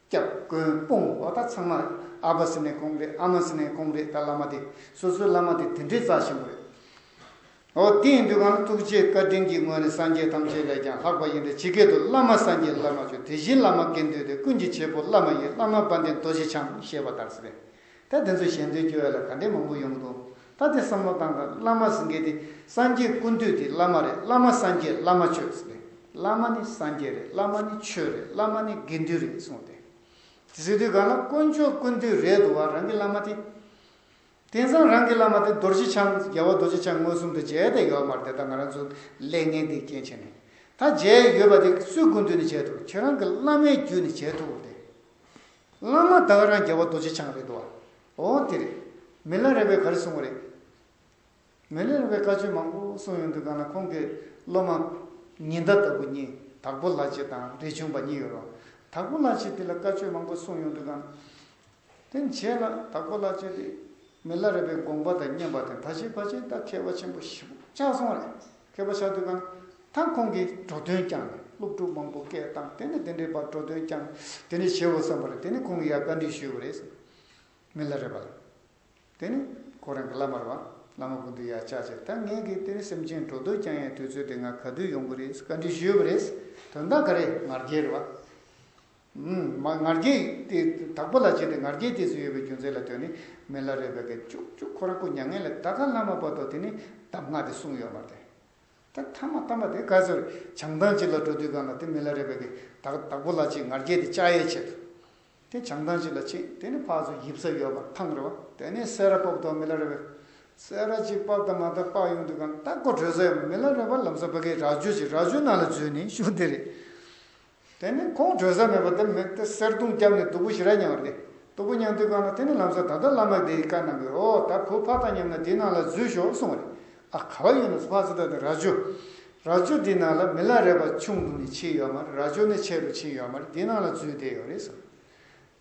སྐྱབས་དཀོན་དཔུང་། འོ་ད་ཚང་མ་ཨ་ཕ་ཟེར་ནས་ཁོང་རེད། ཨ་མ་ཟེར་ནས་ཁོང་རེད། ད་བླ་མ་དེ་སོ་སོའི་བླ་མ་དེ་དེ་འདྲའི་རྩ་ཆེན་པོ་རེད། འོ་དེ་ཡིན་དུས་གང་ལ། ཐུགས་རྗེ་བཀའ་དྲིན་གྱི་ངོས་ནས་སངས་རྒྱས་ཐམས་ཅད་ལས་ཀྱང་ལྷག་པ་ཡིན་ཏེ། ཇི་སྐད་དུ། བླ་མ་སངས་རྒྱས་བླ་མ་མཆོག་དེ་བཞིན་བླ་མ་དགེ་འདུན་ཏེ། ཀུན་གྱི་བྱེད་པོ་བླ་མ་ཡི། བླ་མ་དཔལ་ལྡན་རྡོ་རྗེ་འཆང་། ཞེས་པ་ལྟར་ཟེར། ད་དེ་ཚོ་ཞལ་འདོན་སྐྱོར་ཡ་ལ་ག་འདྲའི་མང་པོ་ཡོང་གི་འདུག་ད་དེ་བསམ་བློ་བཏང་དང་། བླ་མ་ཟེར་མཁན་དེ་སངས་རྒྱས་ཀུན་འདུས་དེ་བླ་མ་རེད། བླ་མ་སངས་རྒྱས་བླ་མ་ཆོས་ཟེར་ཏེ། བླ་མ་ནི་སངས་རྒྱས་རེད། བླ་མ་ནི་ཆོས་རེད། བླ་མ་ནི་དགེ་འདུན་རེད་གསུངས་ཏེ། དེ་ཟེར་དུས་གང་ལ་དཀོན་མཆོག་ཀུན་འདུས་རེད་འདུག་བ། རང་གི་བླ་མ་དེ། དེང་སང་རང་གི་བླ་མ་དེ་རྡོ་རྗེ་འཆང་། རྒྱལ་བ་རྡོ་རྗེ་འཆང་མངོན་སུམ་དུ་མཇལ་ཏེ་ཡོད་མ་རེད། དེ་ད་ང་རང་ཚོ་ལས་ངན་འདི་རྐྱེན་བྱས་ནས། ད་མཇལ་ཡོད་པ་དེ་སུའི་སྐུ་མདུན་ནས་མཇལ་ཐུབ། ཁྱེད་རང་གི་བླ་མའི་བརྒྱུད་ནས་མཇལ་ཐུབ་པ་རེད། བླ་མ་ད་ག་རང་རྒྱལ་བ་རྡོ་རྗེ་འཆང་རེད་འདུག་བ། འོ་དེ་རེད། མི་ལ་རས་པས་ག་རེ་གསུངས་པ་རེད། མི་ལ་རས་པས་བཀའ་ཆོས་མང་པོ་གསུངས་ཡོང་དུས་གང་ལ་ཁོང་གི་སློབ་མ་ཉི་ཟླ་ལྟ་བུ་གཉིས་དྭགས་པོ་ལྷ་རྗེ་དང་རས་ཆུང་པ་གཉིས་ཡོད་རེད་བ། དྭགས་པོ་ལྷ་རྗེ་དེ་ལ་བཀའ་ཆོས་མང་པོ་གསུངས་ཡོང་དུས་གང་དེ་རྗེས་ལ་དྭགས་པོ་ལྷ་རྗེ་དེ་མི་ལ་རས་པའི་དགོངས་པ་དང་མཉམ་པ་དང་ད་ཕྱིན་ཕ་ཆེན་ད་མཁས་པ་ཆེན་པོ་ཞེ་པོ་ཆགས་སོང་རེད། མཁས་པ་ཆགས་དུས་གང་ད་ཁོང་གིས་འགྲོ་དོན་བསྐྱངས་ནས་སློབ་ཕྲུག་མང་པོ་སྐད་བཏང་དེ་ནས་དེ་འདྲའི་བར་འགྲོ་དོན་བསྐྱངས་དེ་ནས་བྱེད་དགོས་བསམ་པ་རེད། དེ་ནས་ཁོང་གིས་ཡར་བཀའ་འདྲི་ཞུས་པ་རེད། མི་ལ་རས་པ་ལ། དེ་ནི་ཁོ་རང་གི་བླ་མ་རེད་བ། བླ་མ་སྐུ་མདུན་ཡར་བཅར་བྱས་ད་ངེད་ཀྱིས་དེ་ནི་སེམས་ཅན་འགྲོ་དོན་བསྐྱང་ཡའི་དུས་ཚོད་དེ་ང་ག་དུས་ཡོང་གི་རེད་བཀའ་འདྲི་ཞུས་པ་རེད། དོན་དག་ག་རེ་ང་རྒྱལ་རེད་བ། ཨུམ། མ་ང་རྒྱལ་དེ་དྭགས་པོ་ལ་བྱས་ཏེ་ང་རྒྱལ་དེ་ཚོ་ཡོད་པའི་རྒྱུ་མཚན་ལ་ལྟོས་ནས་མི་ལ་རས་པ་གིས་ཅུག་ཅུག་ཁོ་རང་སྐུ་མྱ་ངན་ལས་ད་ག་བླ་མ་བར་དུ་དེ་ནི་གདམས་ངག་དེ་གསུངས་ཡོད་མ་རེད། ད་ཐ་མ་ཐ་མ་དེ་ག་ཚོད་བྱང་ཐང་ཅིག་ལ་འགྲོ་དུས་གང་ལ་དེ་མི་ལ་རས་པ་གིས་དྭགས་དྭགས་པོ་ལ་བྱས་ང་རྒྱལ་དེ་བཅག་ཡའི་ཆེད་དུ། དེ་བྱང་ཐང་ཅིག་ལ་ཕྱིན། དེ་ནི་ཕར་ཚུར་ཡིབ་ས་ཡོད་པར་ཐང་རེད་བ། དེ་ནས་སེ་ར་ཕབ་དང་མི་ལ་རས་པས། སེ་ར་ཅིག་ཕབ་དང་མ་ད་ཕར་ཡོང་དུས་གང་ད་ཁོ་བྲོས་ས་ཡོད་མི་ལ་རས་པ་ལམ་སང་ཕ་གིའི་རྭ་ཅོ་ཅིག་རྭ་ཅོ་ནང་ལ་འཛུལ་ནས་བཞུགས་དེ་རེད། དེ་ནས་ཁོང་བྲོས་ས་མེད་པ་དེ་མི་དེ་གསེར་གདུང་བརྒྱབ་ནས་སྡུག་པོ་ཞེ་དྲག་མྱངས་པ་རེད། སྡུག་པོ་མྱངས་དུས་གང་ལ་དེ་ནས་ལམ་སང་ད་ལྟ་བླ་མ་དེས་བཀའ་གནང་གི་ཨོ་ད་བུ་ཕ་དང་མཉམ་ན་དེའི་ནང་ལ་འཛུལ་ཤོག་གསུངས་པ་རེད། ཨ་ག་བ་ཡོད་ན་ཕར་ཚུར་ད་དེ་རྭ་ཅོ། རྭ་ཅོ་འདི་ནང་ལ་མི་ལ་རས་པ་ཆུང་དུ་ནས་ཕྱིན་ཡོད་མ་རེད། རྭ་ཅོ་ནས་ཆེ་རུ་ཕྱིན་ཡོད་མ་རེད། འདི་ནང་ལ་འཛུལ་བསྡད་ཡོད་རེད་ཟེར།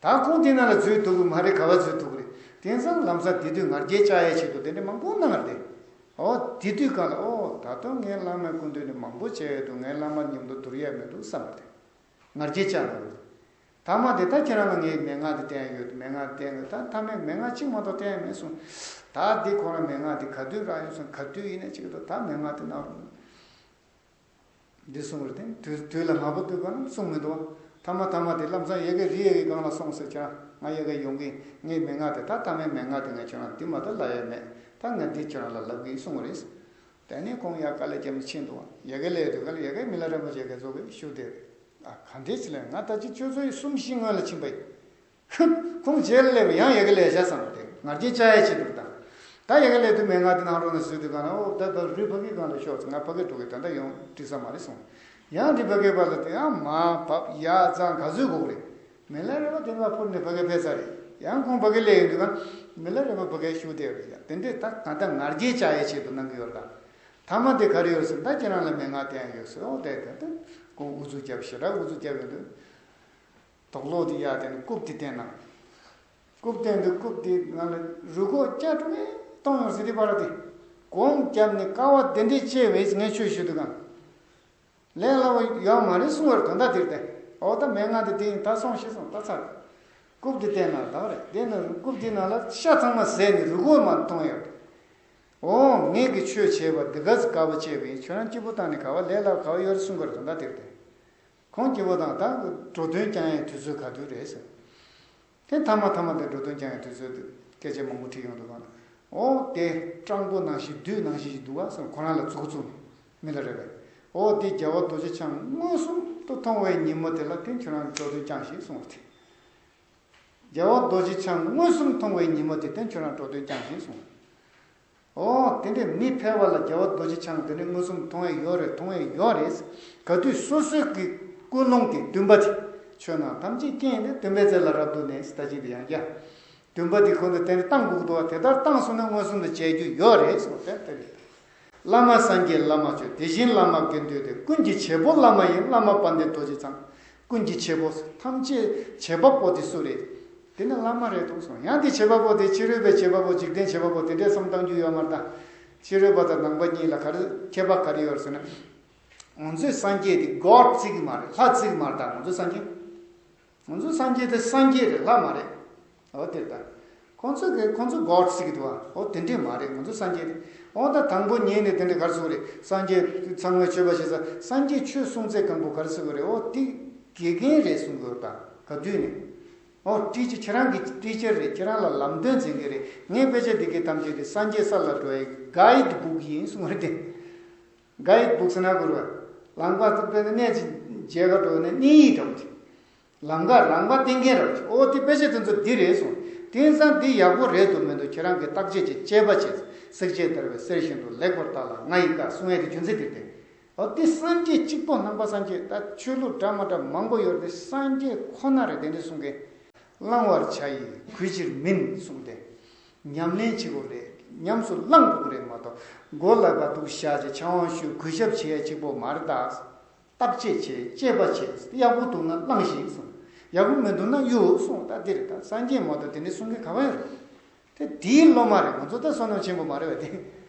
ད་ཁོང་འདི་ནང་ལ་འཛུལ་ཐུབ་ཀྱི་མ་རེད། ག་བ་འཛུལ་ཐུབ་ཀྱི་རེད། དེང་སང་ལམ་སང་དེ་དུས་ང་རྒྱལ་བཅག་ཡའི་ཆེད་དུ་དེ་འདྲ་མང་པོ་གནང་བ་རེད། ཨོ་དེ་དུས་གང་ལ་ཨོ་ད་དུང་ངའི་བླ་མའི་སྐུ་མདུན་ནས་མང་པོ་བྱས་ཡོད་འདུག་ངའི་བླ་མ་མཉམ་དུ་བསྡུར་ཡ་མི་འདུག་བསམ་པ་དེ། ང་རྒྱལ་བཅག་ནས། ཐ་མ་དེ་ད་ཁྱེད་རང་ལ་ངའི་མན་ངག་དེ་བསྟན་ཡོད། མན་ངག་བསྟན་ཡོད། ད་མཐའ་མའི་མན་ངག་གཅིག་མ་གཏོགས་བསྟན་ཡ་མེད་གསུངས། ད་འདི་ཁོ་རང་མན་ངག་དེ་ག་དུས་རག་ཡོང་སོང་། ག་དུས་ཡིན་ན་ཅིག་ཏུ་ད་མན་ངག་དེ་གནང་རོགས་གནང་། འདི་གསུངས་རེད་དེ། དུས་དུས་ལ་མ་བབ་དུས་གང་ན་གསུངས་མི་འདུག་བ། ཐ་མ་ཐ་མ་དེ་ལམ་སང་ཡ་གི་རི་ཡ་གི་སྒང་ལ་སོང་ཟེར་ཁྱེད་རང་ང་ཡ་གི་ཡོང་གི་ངའི་མན་ངག་དེ་ད་མཐའ་མའི་མན་ངག་དེ་ང་ཁྱེད་རང་འདི་མ་གཏོགས་ལབ་ཡ་མེད། ད་ང་འདི་ཁྱེད་རང་ལ་ལབ་གི་གསུངས་རེད། དེ་ནས་ཁོང་ཡར་དཀའ་ལས་བརྒྱབ་ནས་ཕྱིན་འདུག་བ། ཡ་གི་ལས་དུས་ག་ལ་ཡ་གི་མི་ལ་རས་པ་ཡ་གི་ཚོ་གི་ཤུགས་དེ། ཨ་ག་འདྲས་ཅི་ལས་ང་ད་ཅི་ཆུ་ཚོད་གསུམ་བཞི་སྔོན་ལ་ཕྱིན་པ་ཡིན། ཁོང་རྗེས་ལ་སླེབས་ཡང་ཡ་གི་ལས་བྱ་བསམ་སྟེ་ང་རྒྱལ་བཅག་ཡ་བྱེད་འདུག་དང་། ད་ཡ་གི་ལས་དུ་མན་ངག་དེ་གནང་རོགས་གནང་ཟེར་དུས་གང་ན་ཨོ་ད་ད་རི་ཕ་གི་སྒང་ལ་ཤོག་ང་ཕ་གི་འགྲོ་གི་ད་ད་ཡོང་འགྲིག་ས་མ་རེད་གསུངས། ཡང་རི་ཕ་གི་བར་ལ་དེ་ཡང་མར་བབས་ཡར་བརྐྱངས་ག་ཚོད་དགོས་རེད། མི་ལ་རས་པ་དེ་མར་འཕུར་ནས་ཕ་གི་ཕེབས་ས་རེད། ཡང་ཁོང་ཕ་གི་སླེབས་ཡོང་དུས་གང་མི་ལ་རས་པ་ཕ་གི་ཤུགས་དེ་རེད། ཡང་དེ་འདྲས་ད་གང་ལྟར་ང་རྒྱལ་བཅག་ཡའི་ཆེད་དུ་གནང་གི་ཡོད་རེད་ད། ཐ་མ་དེ་ག་རེ་ཡོད་ཟེར་ད་ཁྱེད་རང་ལ་མན་ངག་བསྟན་ཡོད་ཟེར་ཨོ་དེ་དེ་དེ་ཁོང་ཨུ་ཚུགས་བརྒྱབ་ཞེ་དྲག་ཨུ་ཚུགས་བརྒྱབ་ཡོང་དུས། དོག་ལོག་དེ་ཡར་དེ་ནས་རྐུབ་དེ་བསྟན་ན། རྐུབ་བསྟན་དུས་རྐུབ་དེ་ནང་ལ་རུས་ཁོག་བཅད་འགྲོ་གི་གཏོང་ཡོང་ཟེར་དེ་བར་དེ། གོམ་བརྒྱབ་ནས་དཀའ་བ་དེ་འདྲས་སྤྱད་པས་ངས་ཆོས་ཞུ་དུས་གང་། ལས་སླ་བོ་ཡོད་མ་རེད་གསུང་བར་དོན་དག་དེར་བསྟན། འོ་ད་མན་ངག་དེ་དེ་ཡིན་ད་སོང་ཤི་སོང་ད་ཚར། རྐུབ་དེ་བསྟན་ན་ད་རེད་དེ་ནི་རྐུབ་དེ་ནང་ལ་ཤ་ཚང་མ་ཟས་ནས་རུས་ཁོག་མར་མཐོང་ཡོད། འོ་ངེད་ཀྱི་ཆོས་བྱས་པ་འདི་ག་ཚོད་དཀའ་བ་སྤྱད་པ་ཡིན། ཁྱོད་རང་སྐྱིད་པོ་བཏང་ནས་ག་བ་ལས་སླ་བོ་ག་བ་ཡོད་རེད་གསུང་གི་རེད་དོན་དག་དེར་བརྟེན། ཁོང་སྐྱིད་པོ་བཏང་ད་འགྲོ་དོན་བསྐྱང་ཡའི་དུས་ཚོད་ག་དུས་རེད་ཟེར། དེ་མཐའ་མ་མཐའ་མ་དེ་འགྲོ་དོན་བསྐྱང་ཡའི་དུས་ཚོད་དུ་སྐད་ཆ་མང་པོ་དྲིས་ཡོང་འདུག་ག་ན། འོ་དེ་སྤྲང་པོ་ནང་བཞིན་བདུད་ནང་བཞིན་ཞིག་འདུག་ག་ཟེར་ཁོ་རང་ལ་མཛུབ་གུ་བཙུགས་ནས་མི་ལ་རས་པས། འོ་དེ་རྒྱལ་བ་རྡོ་རྗེ་འཆང་མངོན་སུམ་དུ་མཐོང་བའི་ཉིན་མོ་དེ་ལ་དེ་ཁྱོད་རང་འགྲོ་དོན་བསྐྱང་ཞིག་གསུངས་པ་དེ། རྒྱལ་བ་རྡོ་རྗེ་འཆང་མངོན་སུམ་མཐོང་བའི་ཉིན་མོ་དེ་དེ་ཁྱོད་རང་འགྲོ་དོན་བསྐྱང་ཞིག་གསུངས། ཨོ་དེ་འདྲའི་མི་ཕལ་བ་ལ་རྒྱལ་བ་རྡོ་རྗེ་འཆང་དེ་འདྲའི་མངོན་སུམ་མཐོང་ཡས་ཡོད་རེད་མཐོང་ཡས་ཡོད་རེད། ག་དུས་སོ་སོའི་གི་ཀུན་སློང་དེ་འདུན་པ་དེ། ཆོས་རྣམས་ཐམས་ཅད་རྐྱེན་ནི་འདུན་པའི་རྩེ་ལ་རབ་ཏུ་གནས་ཟེར་ད་ཅིག་དེ་ཡང་རྒྱ། འདུན་པ་དེ་ཁོ་ན་དེ་འདྲ་བཏང་དགོས་འདུག་བ་དེ་ལྟར་བཏང་སོང་ན་མངོན་སུམ་དུ་བྱེད་རྒྱུ་ཡོད་རེད་གསུངས་དེ་ལྟ་རེད། བླ་མ་སངས་རྒྱས་བླ་མ་མཆོག་དེ་བཞིན་བླ་མ་དགེ་འདུན་ཏེ། ཀུན་གྱི་བྱེད་པོ་བླ་མ་ཡིན་བླ་མ་དཔལ་ལྡན་རྡོ་རྗེ་འཆང་། ཀུན་གྱི་བྱེད་པོ་ཐམས་ཅད་བྱེད་པ་པོ་དེ་སུ་རེད། དེ་ནི་བླ་མ་རེད་འདུག་གསུངས། ཡང་དེ་བྱེད་པ་པོ་དེ་ཕྱི་རོལ་པའི་བྱེད་པ་པོ་འཇིག་རྟེན་བྱེད་པ་པོ་དེ་འདྲས་བསམ་བཏང་རྒྱུ་ཡོད་མ་རེད་ད། ཕྱི་རོལ་པ་དང་ནང་པ་གཉིས་ལ་ག་རེ་ཁྱད་པར་ག་རེ་ཡོད་ཟེར་ན། ང་ཚོའི་སངས་རྒྱས་དེ་གོཌ་བརྩི་གི་མ་རེད་ལྷ་བརྩི་གི་མ་རེད་ད་ང་ཚོའི་སངས་རྒྱས། ང་ཚོའི་སངས་རྒྱས་དེ་སངས་རྒྱས་རེད་ལྷ་མ་རེད། འོ་དེ་ལྟར། ཁོང་ཚོ་གིས་ཁོང་ཚོ་གོཌ་ཟེར་གི་འདུག་བ། འོ་དེ་འདྲས་མ་རེད་ང་ཚོ་སངས་རྒྱས་རེད། འོ་ད་དང་པོ་ཉིད་ནས་དེ་འདྲས་ག་རེ་ཟེར་གི་རེད། སངས་རྒྱས་ཚང་མས་མཆོད་པ་བྱེད་ས་སངས་རྒྱས་ཆོས་གསུང་ཚད་གང་པོ་ག་རེ་ཟེར་གི་རེད། འོ་དེ་དགེ་རྒན་རེད་གསུང་གི་ཡོད་ད་ག་དུས་ནས། འོ་ཊི་ཆར་ཁྱེད་རང་གི་ཊི་ཆར་རེད། ཁྱེད་རང་ལ་ལམ་སྟོན་མཛད་མཁན་རེད། ངའི་དཔེ་ཆ་འདི་གའི་ཐམས་ཅད་དེ་སངས་རྒྱས་ས་ལ་འགྲོ་བའི་གའིཌ་བུག་ཡིན་གསུང་གི་རེད་དེ། གའིཌ་བུག་ཟེར་ན་གོ་རེད་བ། ལམ་ཁ་ཚོ་དཔེར་ན་གནས་ཅིག་མཇལ་ག་འགྲོ་ན་གནས་ཡིག་འདྲ་བོ་ཅིག་ལམ་ཁ་རང་དབང་བསྟན་མཁན་རེད་བ། ཨོ་དེ་དཔེ་ཆ་དེ་ཚོ་འདི་རེད་གསུངས། དེང་སང་འདི་ཡག་པོ་རེད་འདུག་མི་འདུག་ཁྱེད་རང་གིས་བརྟག་དཔྱད་ཅིག་དཔྱད་པ་བྱས། བསྲེག་བཅད་བརྡར་བའི་གསེར་བཞིན་དུ་ལེགས་པར་བརྟགས་ལ་ང་ཡི་བཀའ་གསུང་ཡས་དེ་རྒྱུ་མཚན་འདིར་བརྟེན། ཨོ་དེ་སངས་རྒྱས་གཅིག་པོ་ནང་པ་སངས་རྒྱས་ད་ཆོས་ལུགས་འདྲ་མ་འདྲ་མང་པོ་ཡོད་རེད། སངས་རྒྱས་ཁོ་ན་རེད་དེ་འདྲ་གསུང་མཁན། བླང་བར་བྱ་ཡི་གུས་ཕྱིར་མིན་གསུངས་ཏེ། ཉམས་ལེན་བྱེད་དགོས་རེད། ཉམས་སུ་བླང་དགོས་ཀྱི་རེད་མ་གཏོགས། སྒོ་ལ་བ་འདུག་བཞག་བྱས་ཕྱག་དབང་ཞུས་གུས་ཞབས་བྱེད་ཡ་གཅིག་པོ་མ་རེད་ད། བརྟག་དཔྱད་བྱེད། དཔྱད་པ་བྱེད། ཡག་པོ་འདུག་ན་བླངས་ཤིག་གསུངས། ཡག་པོ་མི་འདུག་ན་གཡུག་གསུངས། ད་འདི་རེད། ད་སངས་རྒྱས་མ་གཏོགས་དེ་འདྲའི་གསུང་མཁན་ག་བ་ཡོད་རེད། དེ་དེའི་སློབ་མ་རེད། ང་ཚོ་ད་བསོད་ནམས་ཆེན་པོ་མ་རེད་པས་དེ།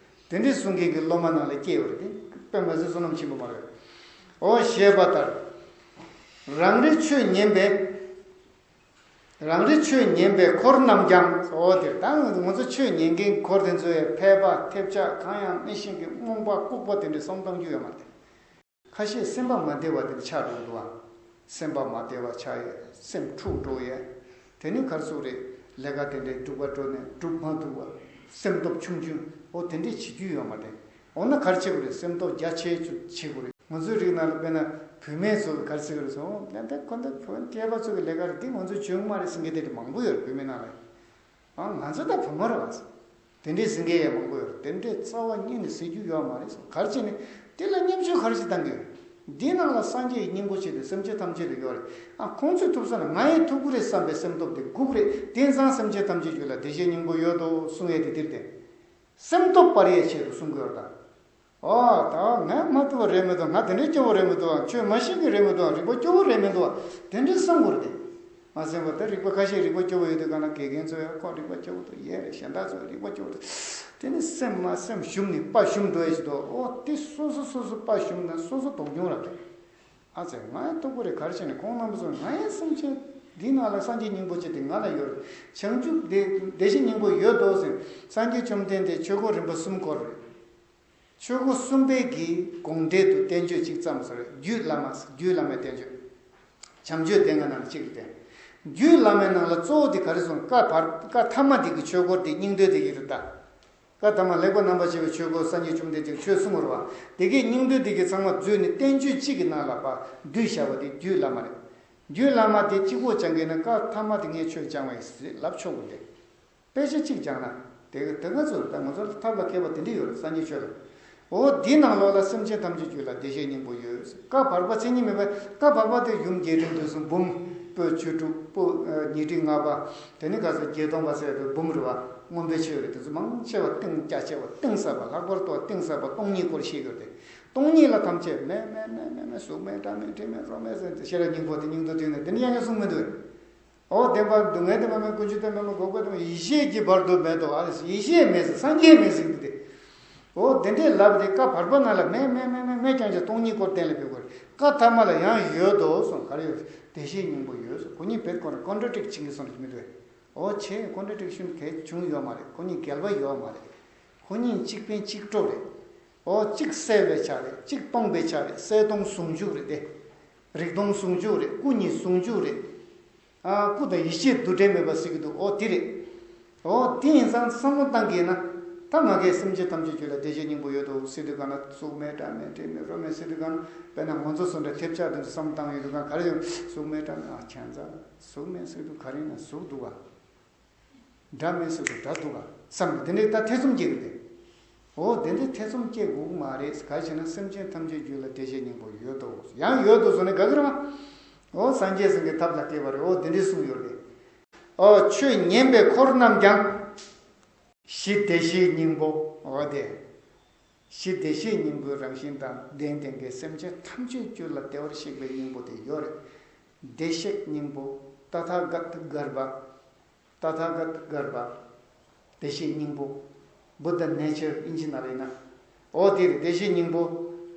དེ་འདྲའི་གསུང་མཁན་གྱི་སློབ་མ་ནང་ལ་སྐྱེས་པ་རེད་དེ། དཔེ་མ་སྲིད་བསོད་ནམས་ཆེན་པོ་མ་རེད། འོ་ཞེས་པ་ལྟར། རང་རེ་ཆོས་ཉན་པའི། རང་རེ་ཆོས་ཉན་པའི་འཁོར་རྣམས་ཀྱང་། འོ་དེ་ད་ང་ཚོ་ཆོས་ཉན་མཁན་འཁོར་དེ་ཚོ་ཡང་ཕལ་པ་ཐེབས་ཆག་གང་ཡང་མི་ཤེས་མཁན་རྨོངས་པ་ལྐུགས་པ་དེ་འདྲའི་བསམ་བཏང་རྒྱུ་ཡོད་མ་རེད། ཁ་ཤས་སེམས་པ་མ་བདེ་བ་དེ་འདྲ་ཆགས་འགྲོ་གི་འདུག་བ། སེམས་པ་མ་བདེ་བ་ཆགས་ཡས། སེམས་འཁྲུག་འགྲོ་ཡས། དེ་ནི་ག་རེ་ཟེར་དགོས་རེད། ལས་ཀ་དེ་འདྲའི་སྒྲུབ་པ་འགྲོ་ནས་སྒྲུབ་མ་ཐུབ་པ། སེམས་སྟོབས་ཆུང་ཆུང་། འོ་དེ་འདྲས་བྱེད་རྒྱུ་ཡོད་མ་རེད། འོ་ན་ག་རེ་བྱེད་དགོས་རེད། སེམས་སྟོབས་རྒྱ་ཆེ་ཆུ་བྱེད་དགོས་རེད། ང་ཚོའི་རིགས་ནང་ལ་དཔེར་ན་བུད་མེད་ཚོ་ག་རེ་ཟེར་གི་རེད་ཟེར། འོ་ད་ལྟ་ཁོ་ཚོ་བུ་སྐྱེས་པ་ཚོ་གི་ལས་ཀ་རེད། འདི་ང་ཚོས་བྱེད་ཀྱི་མ་རེད་ཟེར་མཁན་དེ་འདྲ་མང་པོ་ཡོད་རེད་བུད་མེད་ནང་ལ། ཨ་ང་ཚོ་ད་བུ་མོ་རེད་བ། དེ་འདྲའི་ཟེར་མཁན་ཡང་མང་པོ་ཡོད་རེད། དེ་འདྲའི་རྩ་བ་ཉིད་ནས་ཟེར་རྒྱུ་ཡོད་མ་རེད་ཟེར། ག་རེ་བྱས་ནས་དེ་ལ་བརྙས་བཅོས་ག་རེ་ཞིག་བཏང་གི་ཡོད། འདི་ནང་ལ་སངས་རྒྱས་ཀྱི་སྙིང་པོ་ཆེ་དེ་སེམས་ཅན་ཐམས་ཅད་ལ་ཡོད་རེད། ཨ་ཁོང་ཚོས་ཐུབ་ས་ན་ང་ཡང་ཐུབ་ཀྱི་རེད་བསམ་པའི་སེམས་སྟོབས་དེ་སྒུག་རེད། དེང་སང་སེམས་ཅན་ཐམས་ཅད་རྒྱུད་ལ་བདེ་གཤེགས་སྙིང་པོ་ཡོད་དོ་གསུང་ཡས་དེ་འདིར་བསྟན། སེམས་སྟོབས་སྤར་ཡས་ཆེད་དུ་གསུང་གི་ཡོད་རེད་ད། ཨོ་ད་ང་མ་ཐུབ་པ་རེད་མི་འདུག་ང་དེ་འདྲའི་སྐྱོ་བོ་རེད་མི་འདུག་ཆོས་མ་ཤེས་ཀྱི་རེད་མི་འདུག་རིག་པ་སྐྱོ་བོ་རེད་མི་འདུག་དེ་འདྲའི་བསམ་དགོས་རེད་དེ། མ་སེམས་པ་ད་རིག་པ་ཁ་ཤས་རིག་པ་སྐྱོ་བོ་ཡོད་དུས་གང་ན་དགེ་རྒན་ཚོ་ཡང་ཁོ་རིག་པ་སྐྱོ་བོ་འདུག་ཡས་རེད། གཞན་དག་ཚོ་རིག་པ་སྐྱོ་བོ་འདུག་དེ་ནི་སེམས་མ་སེམས་ཞུམ་ནས་དཔའ་ཞུམ་འགྲོ་ཡས་ཞིག་འདུག་ཨོ་དེ་སོ་སོ་སོ་སོ་དཔའ་ཞུམ་ན་སོ་སོ་དོགས་སློང་ར་རེད། ཨ་ཙི་ང་ཡང་ཐུབ་ཀྱི་རེད། ག་རེ་བྱས་ནས་ཁོང་རྣམ་པ་ཚོ་ང་ཡང་སེམས་ཅན་འདི་ནང་ལ་སངས་རྒྱས་སྙིང་པོ་ཆེ་དེ་ང་ལ་ཡོད་རེད། བྱང་ཆུབ་བདེ་བདེ་གཤེགས་སྙིང་པོ་ཡོད་དོ་ཟེར། སངས་རྒྱས་བཅོམ་ལྡན་འདས་ཆོས་སྐོར་རིམ་པ་གསུམ་བསྐོར་རེད། ཆོས་སྐོར་གསུམ་པའི་གི་དགོངས་འགྲེལ་དུ་བསྟན་བཅོས་གཅིག་བརྩམས་སོང་རེད། རྒྱུད་བླ་མ། རྒྱུད་བླ་མའི་བསྟན་བཅོས། བྱམས་ཆོས་སྡེ་ལྔ་ནང་ལ་གཅིག་རེད་དེ། རྒྱུད་བླ་མའི་ནང་ལ་གཙོ་བོ་དེ་ག་རེ་གསུངས། བཀའ་བར་བཀའ་ཐ་མ་དེ་གི་ཆོས་སྐོར་དེ་སྙིང་དོན་དེ་ཡིན་རེད་ད། བཀའ་ཐ་མ་ལེགས་པར་རྣམ་པར་ཕྱེ་བའི་ཆོས་སྐོར་སངས་རྒྱས་བཅོམ་ལྡན་འདས་ཀྱིས་ཆོས་གསུངས་པ་རེད་བ། དེ་གའི་སྙིང་དོན་དེ་གའི་ཚང་མ་བསྡུས་ནས་བསྟན་བཅོས་གཅིག་གི་ནང་ལ་བ་བསྡུས་བཞག་པ་དེ་རྒྱུད་བླ་མ་རེད། རྒྱུད་བླ་མ་དེ་གཅིག་པོ་སྦྱང་གི་ན་བཀའ་ཐ་མ་དེ་ངས་ཆོས་སྦྱང་བ་ཡིན་ཟེར་ལབ་ཆོག་གི་རེད། དཔེ་ཆ་གཅིག་སྦྱང་ན། དེ་ག་དེ་ག་ཚོད་ད་ང་ཚོ་ལ་ཐབས་ལ་མཁས་པ་དེ་འདྲ་ཡོད་རེད། སངས་རྒྱས་ཆོས་ལ། འོ་འདི་ནང་ལོགས་ལ་སེམས་ཅན་ཐམས་ཅད་རྒྱུད་ལ་བདེ་གཤེགས་སྙིང་པོ་ཡོད། བཀའ་བར་པ་མཚན་ཉིད་མེད་པའི་བཀའ་བར་པ་དེ་ཡུམ་རྒྱས་འབྲིང་བསྡུས་གསུམ་འབུམ། པོད་བཅུ་དྲུག་པོད་ཉི་ཁྲི་ལྔ་པ། དེ་ནི་ག་ས་བརྒྱད་སྟོང་པ་ཟེར་བའི་འབུམ་རེད་བ། མངོན་པའི་ཆོས་རེད། དེ་ཚོ་མང་ཆེ་བ་གཏིང་རྒྱ་ཆེ་བ་གཏིང་ཟབ་པ། ལྷག་པར་དུ་གཏིང་ཟབ་པ་སྟོང་ཉིད་སྐོར་བཤད་ཀྱི་ཡོད་དེ། སྟོང་ཉིད་ལ་ཐམས་ཅད་མེ་མེ་མེ་མེ་མེ་གཟུགས་མེད་སྒྲ་མེད་དྲི་མེད་རོ་མེད་ཟེར་ཏེ་ཤེས་རབ་སྙིང་པོ་དེ་སྙིང་དོན་དུས་ནས་དེ་ནི་ཡང་ཡང་གསུང་མི་འདུག་ཨོ་བདེན་པ་སྡུག་བསྔལ་དེ་མ་མེད། ཀུན་འབྱུང་དེ་མ་མེད། འགོག་པ་དེ་མ་ཡེ་ཤེས་ཀྱི་བར་དུ་མེད་དོ། ཨ་ཡེ་ཤེས་མེད་ཟེར། སངས་རྒྱས་མེད་ཟེར་གི་དེ། ཨོ་དེ་འདྲའི་ལབ་དེ་བཀའ་བར་པ་ནང་ལ་མེད་མེད་མེད་མེད་མེད་ཀྱང་ཅི། སྟོང་ཉིད་སྐོར་གཏན་ལ་ཕེབས་དགོས་རེད། བཀའ་ཐ་མ་ལ་ཡང་ཡོད་དོ་གསུངས། ག་རེ་ཡོད། བདེ་གཤེགས་སྙིང་པོ་ཡོད་གསུངས། ཁོ་གཉིས་བེད་ཁོ་ན་ཀོན་ཊ་ཌིག་ཊི་བྱེད་ཀྱི་སོང་རེད་མི་འདུག་ཨོ་ཆེ་ཀོན་ཊ་ཌིག་ཤན་གལ་བྱུང་ཡོད་མ་རེད། ཁོ་གཉིས་འགལ་བ་ཡོད་མ་རེད། ཁོ་གཉིས་གཅིག་ཕན་གཅིག་གྲོགས་རེད། ཨོ་གཅིག་གསལ་བའི་ཆ་རེད། གཅིག་སྟོང་པའི་ཆ་རེད། གསལ་སྟོང་ཟུང་འཇུག་རེད་དེ། རིག་སྟོང་ཟུང་འཇུག་རེད། སྐུ་གཉིས་ཟུང་འཇུག་རེད། ཨ་སྐུ་དང་ཡེ་ཤེས་འདུ་འབྲལ་མེད་པ་ཟེར་གྱི་འདུག་ཨོ་དེ་རེད། ཨོ་དེ་ཡིན་ཙང་བསམ་བློ་བཏང་གི་ཡིན་ན། ད་ང་གའི་སེམས་ཅན་ཐམས་ཅད་རྒྱུད་ལ་བདེ་གཤེགས་སྙིང་པོ་ཡོད་དོ་ཟེར་དུས་གང་ན་གཟུགས་མེད་སྒྲ་མེད་དྲི་མེད་རོ་མེད་ཟེར་དུས་གང་ན། དཔེར་ན་ང་ཚོ་སུ་འདྲ་ཐེབས་ཆག་དེ་ཚོ་བསམ་བློ་བཏང་ཡོད་དུས་གང་ག་རེ་ཡོད། གཟུགས་མེད་སྒྲ་མེད། ཨ་ཁྱད་མཚར། གཟུགས་མེད་ཟེར་དུས་ག་རེ་ཡིན་ན་གཟུགས་འདུག་ག་སྒྲ་མེད་ཟེར་དུས་སྒྲ་འདུག་ག་བསམ་ནས་དེ་འདྲའི་ད་ཐེ་ཚོམ་སྐྱེ་གི་རེད། འོ་དེ་འདྲའི་ཐེ་ཚོམ་སྐྱེ་དགོས་ཀྱི་མ་རེད། ག་རེ་བྱས་ན་སེམས་ཅན་ཐམས་ཅད་རྒྱུད་ལ་བདེ་གཤེགས་སྙིང་པོ་ཡོད་དོ། ཡང་ཡོད་དོ་ཟེར་ནས་དགའ་གི་རེད་བ། འོ་སངས་རྒྱས་ཟེར་མཁན་ཐབས་ལ་མཁས་པ་རེད། འོ་དེ་འདྲའི་གསུངས་ཡོད་རེད། འོ་ཆོས་ཉན་པའི་འཁོར་རྣམས་ཀྱང་། གཞི་བདེ་གཤེགས་སྙིང་པོ། འོ་དེ། གཞི་བདེ་གཤེགས་སྙིང་པོའི་རང་བཞིན་དང་ལྡན་ལྡན་གྱི་སེམས་ཅན་ཐམས་ཅད་རྒྱུད་ལ་བདེ་བར་གཤེགས་པའི་སྙིང་པོ་དེ་ཡོད་རེད། བདེ་གཤེགས་སྙིང་པོ། ཏ་ཐཱ་ག་ཏ་གརྦྷ། ཏ་ཐཱ་ག་ཏ་གརྦྷ། བདེ་གཤེགས་སྙིང་པོ། བུདྡྷ་ནེ་ཅར་ཨིན་ཇི་ནང་ལ་ཡིན་ན། འོ་དེ་རེད། བདེ་གཤེགས་སྙིང་པོ།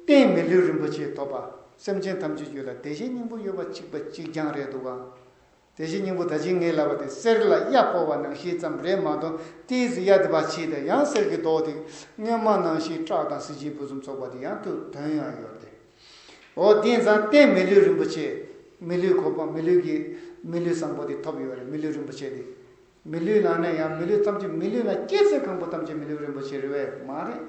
རྟེན་མི་ལུས་རིན་པོ་ཆེ་ཐོབ་པ། སེམས་ཅན་ཐམས་ཅད་རྒྱུད་ལ་བདེ་གཤེགས་སྙིང་པོ་ཡོད་པ་གཅིག་པ་གཅིག་རྐྱང་རེད་འདུག་ག་བདེ་གཤེགས་སྙིང་པོ་ད་ཅི་ངས་ལབ་པ་དེ་གསེར་ལ་གཡའ་ཕོག་པ་ནང་བཞིན་ཙམ་རེད་མ་གཏོགས། ཏོག་ཙམ་གཡའ་དེ་བ་ཕྱིས་ཏེ་ཡང་གསེར་གྱི་མདོག་དེ་སྔོན་མ་ནང་བཞིན་བཀྲག་དང་གཟི་བརྗིད་ཕུན་སུམ་ཚོགས་པ་དེ་ཡང་དུ་དོན་ཡང་ཡོད་རེད། འོ་དེ་ཙང་རྟེན་མི་ལུས་རིན་པོ་ཆེ། མི་ལུས་གོ་འཕང་མི་ལུས་ཀྱི་མི་ལུས་བཟང་པོ་དེ་ཐོབ་ཡོད་རེད། མི་ལུས་རིན་པོ་ཆེ་དེ། མི་ལུས་ལ་ནི་ཡང་མི་ལུས་ཐམས་ཅད་མི་ལུས་ལ་སྐྱེ་ཚེ་གང་པོ་ཐམས་ཅད་མི་ལུས་རིན་པོ་ཆེ་རེད་པས་མ་རེད།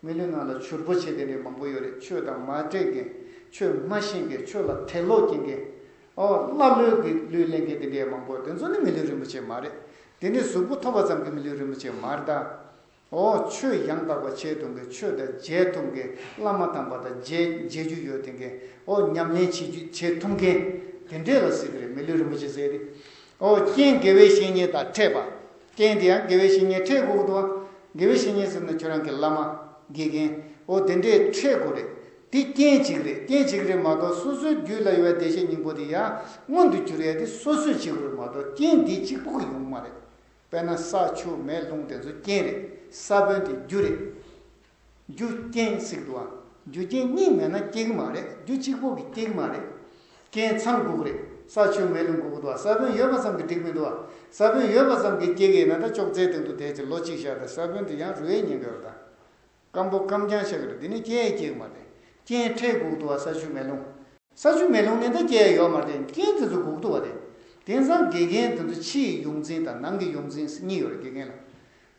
མི་ལུས་ནང་ལ་བྱུར་པོ་ཆེ་དེ་འདྲའི་མང་པོ་ཡོད་རེད། ཆོས་དང་མ་འདྲེས་མཁན། ཆོས་མ་ཤེས་མཁན། ཆོས་ལ་དད་ལོག་སྐྱེ་མཁན། ཨོ་ཀླ་ཀློའི་གི་ལུས་ལེན་མཁན་དེ་འདྲའི་མང་པོ་དེ་ཚོ་ནི་མི་ལུས་རིན་པོ་ཆེ་མ་རེད། དེ་ནི་གཟུགས་པོ་ཐོབ་པ་ཙམ་གྱི་མི་ལུས་རིན་པོ་ཆེ་མ་རེད་ད། ཨོ་ཆོས་ཡང་དག་པ་བྱེད་ཐུབ་མཁན། ཆོས་དང་མཇལ་ཐུབ་མཁན། བླ་མ་དམ་པ་དང་མཇལ་མཇལ་རྒྱུ་ཡོད་དེ་མཁན། ཨོ་ཉམས་ལེན་བྱེད་རྒྱུ་བྱེད་ཐུབ་མཁན། དེ་འདྲས་ལ་ཟེར་གི་རེད། མི་ལུས་རིན་པོ་ཆེ་ཟེར་ཏེ། ཨོ་རྐྱེན་དགེ་བའི་བཤེས་གཉེན་དང་འཕྲད་པ། རྐྱེན་དེ་ཡང་དགེ་བའི་བཤེས་གཉེན་འཕྲད་དགོས་ཀྱི་འདུག་བ། དགེ་བའི་བཤེས་གཉེན་ཟེར་ན་ཁྱོད་རང་གི་བླ་མ། དགེ་རྒན། འོ་དེ་འདྲས་འཕྲད་དགོས་རེད། དེ་རྐྱེན་གཅིག་རེད། རྐྱེན་གཅིག་རེད་མ་གཏོགས་སོ་སོའི་རྒྱུད་ལ་ཡོད་པའི་བདེ་གཤེགས་སྙིང་པོ་དེ་ཡང་མངོན་དུ་གྱུར་ཡ་དེ་སོ་སོས་བྱེད་དགོས་རེད་མ་གཏོགས་རྐྱེན་འདི་གཅིག་པོ་གིས་ཡོང་མ་རེད། དཔེར་ན་ས་ཆུ་མེ་རླུང་དེ་ཚོ་རྐྱེན་རེད། ས་བོན་དེ་རྒྱུ་རེད། རྒྱུ་རྐྱེན་ཟེར་གི་འདུག་བ། རྒྱུ་རྐྱེན་གཉིས་མེད་ན་སྐྱེ་གི་མ་རེད། རྒྱུ་གཅིག་པོ་གིས་སྐྱེ་གི་མ་རེད། རྐྱེན་ཚང་དགོས་ཀྱི་རེད། ས་ཆུ་མེ་རླུང་དགོས་ཀྱི་འདུག་བ། ས་བོན་ཡོད་པ་ཙམ་གྱིས་འགྲིག་མི་འདུག་བ། ས་བོན་ཡོད་པ་ཙམ་གྱིས་སྐྱེ་གི་ཡིན་ན་ད་ཅོག་ཙེའི་སྟེང་དུ་བསྡད་ཅིག་ལོ་གཅིག་བཞག་ད་ས་བོན་དེ་ཡང་རུལ་བའི་ཉེན་ཁ་ཡོད་རེད་ད། སྐམ་པོ་སྐམ་རྐྱང་ཆགས་ཀྱི་རེད། དེ་ནི་སྐྱེ་ཡས་སྐྱེ་གི་མ་རེད། རྐྱེན་འཕྲད་དགོས་ཀྱི་འདུག་བ། ས་ཆུ་མེ་རླུང་། ས་ཆུ་མེ་རླུང་ནི་ད་སྐྱེ་ཡས་ཡོད་མ་རེད། རྐྱེན་དེ་ཚོ་དགོས་ཀྱི་འདུག་བ་དེ། དེང་སང་དགེ་རྒན་དེ་ཚོ་ཕྱིའི་ཡོངས་འཛིན་དང་ནང་གི་ཡོངས་འཛིན་གཉིས་ཡོད་རེད་དགེ་རྒན་ལ།